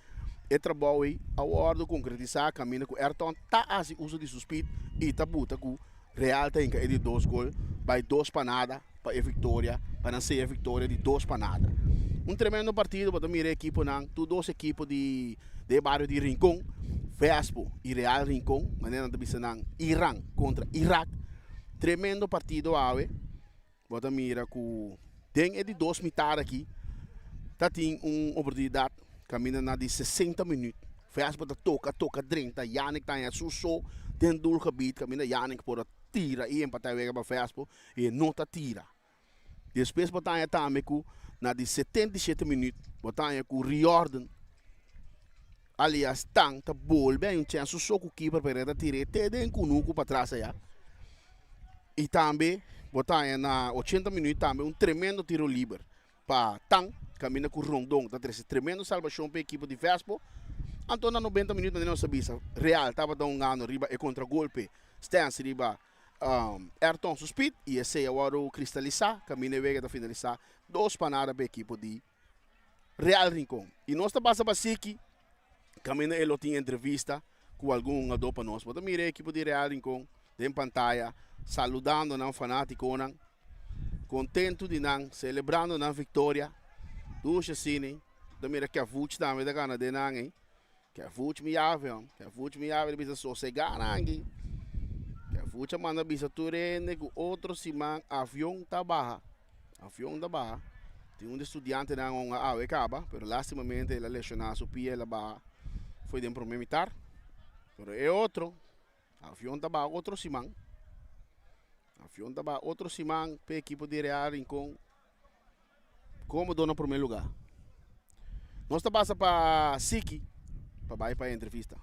e trabou ei a wòrdu konkretisá kaminda ku Ayrton ta hasi uso di su speed i ta buta ku Real ta hinka e di dos gol bai dos pa nada pa e viktoria pa nan seya viktoria di dos pa nada. Un tremendo partido bo ta mira e ekiponan tur dos ekipo di e bario di Rincon, Vespo i Real Rincon manera nan ta bisa nan Iran kontra Irak. Tremendo partido awe bo ta mira ku den e di dos mitar aki ta tin un oportunidat kaminda na di 60 minuut Vespo ta toka toka drenta Yannick ta haña su so den doelgebied kaminda Yannick por a tira i empatá e wega pa Vespo i e no ta tira. Despues bo ta haña tambe ku na di 77 minuut bo ta haña ku Riordan alias Tan ta bolbe haña un chèns su so ku kiper pero e ta tir'é te den kunuku patras ayá. I tambe bo ta haña na 80 minuut tambe un tremendo tiro liber pa Tan kaminda ku Rondon ta trese tremendo salbashon pa e ekipo di Vespo. Anto na 90 minuut manera nos a bisa Real tabata hungando riba e kontragolpe stèns riba Ayrton su speed i esei a wòrdu kristalisá kaminda e wega ta finalisá dos pa nada pa e ekipo di Real Rincon. I nos ta pasa pa Siki kaminda e lo tin entrevista ku algun hungadó pa nos. Bo ta mira e ekipo di Real Rincon den pantaya saludando nan fanátikonan, kontentu di nan, selebrando nan viktoria. Dushi asina. Bo ta mira Kevuch tambe ta gana den nan ei. Kevuch mi yave hom, Kevuch mi yave ta bisa sosegá nan aki. Kevuch a manda bisa tur hende ku otro siman avion ta baha, avion ta baha. Tin un di studiantenan a awe kaba, pero lastimamente el a leshoná su pia, el a baha foi den promé mitar. Pero e otro, avion ta baha otro siman, avion ta baha otro siman p'e ekipo di Real Rincon Komodo na promé lugá. Nos ta pasa pa Siki pa bai pa e entrevista.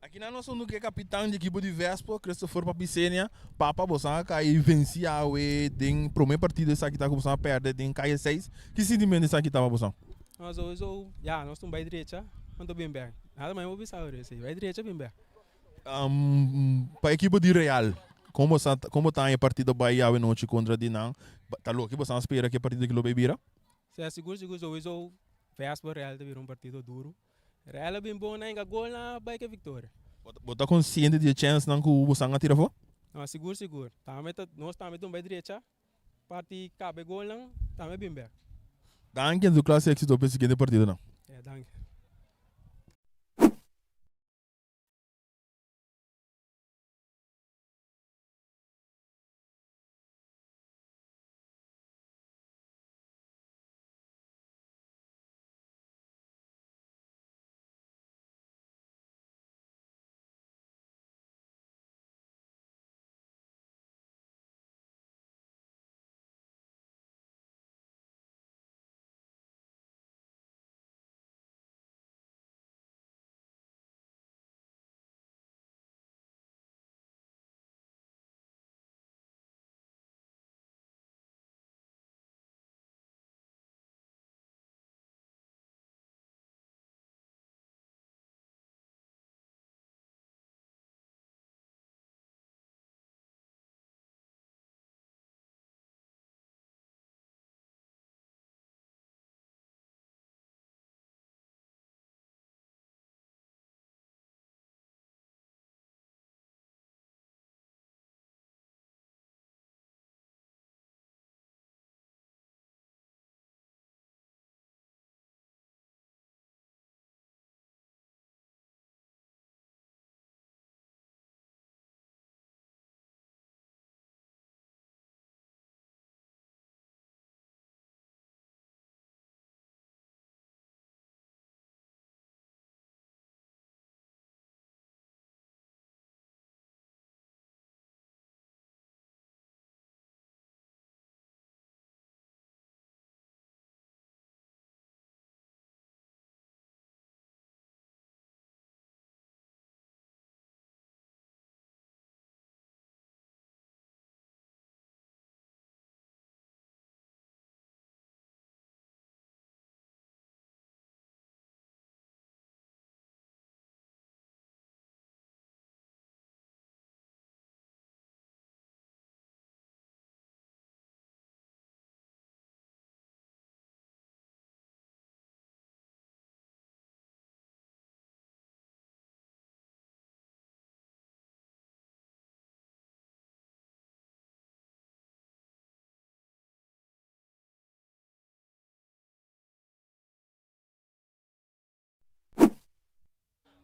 Aki nan nos huntu ku e kapitan di ekipo di Vespo, Christopher Papisenia. Papa, boso a kai vensi awe den prome partido esaki ta ku boso a pèrdè den Kaya 6. Ki sintimentu esaki ta pa boso? No, souiso, ya, nos tin bai drecha, anto bin bèk. Nada mas mi por bisa ora esei, bai drecha bin bèk. Pa ekipo di Real, kon bo sa, kon bo ta haña e partido bai awe nochi kontra di nan? Ta loke bo sa spera ku e partido aki lo bai bira? Sea, sigur sigur souiso Vespa Real ta bira un partido duru. Real a bin bon na hinka gol nan a bai ku e viktoria. Bo ta konsiente di e chènsnan ku bo san a tira afó? No, sigur sigur. Tambe ta, nos tambe ta un bai drecha, parti kaba e golnan, tambe bin bèk. Danki en tur klase éksito pa e siguiente partidonan. Ya, danki.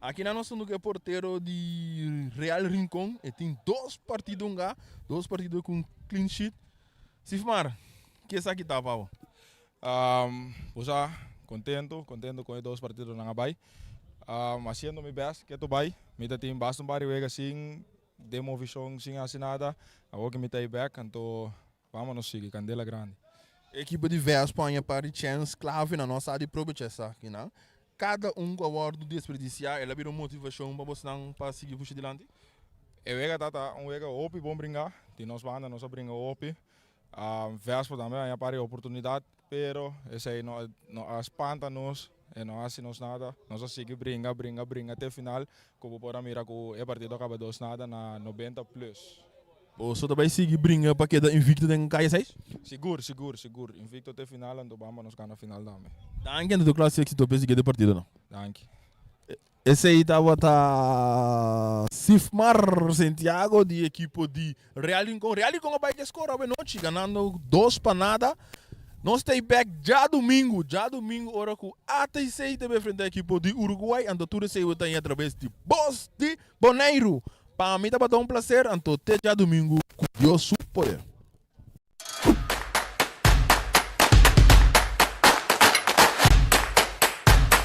Aki nan nos ku e portero di Real Rincon. E tin dos partido nga, dos partido ku clean sheet. Sifmar, ke esaki ta pa bo? Usa contento, contento cu e dos partidonan a bay. Haciendo mi best, keto bay. Mi ta tin basta un par di wega sin den movishon, sin haci nada. Awor cu mi ta back, anto vámonos sigui, candela grandi. Ekipo di Vespo a par di chance clave na nos sa di probecha esaki nan. Cada un cu a wordo desperdicia, el a bira un motivacion pa bosnan pa sigui pusha dilanti? E wega tata un wega hopi bon bringa. Di nos banda nos a bringa hopi. Vespo tambe a par di oportunidad, pero esey no a spanta nos, e no a haci nos nada. Nos a sigui bringa, bringa, bringa te final, cu bo por a mira cu e partido a caba 2-0 na 90 plus. Boso tambe sigui bringa pa keda invicto den Caya 6? Sigur, sigur, sigur. Invicto te final, anto ban pa nos gana final tambe. Danki, anto clase exito pa siguiente partido no. Danki. Esey tabata Sifmar Santiago di ekipo di Real Rincon. Real Rincon a bay score anochi, ganando 2-0. Nos ta back djadumingu, djadumingu ora ku ATC ta enfrenta ekipo di Uruguay. Anto tur esey ta atraves di Bos di Boneiru. Pa mi tabata un placer, anto te djadumingu, ku Dios su poder.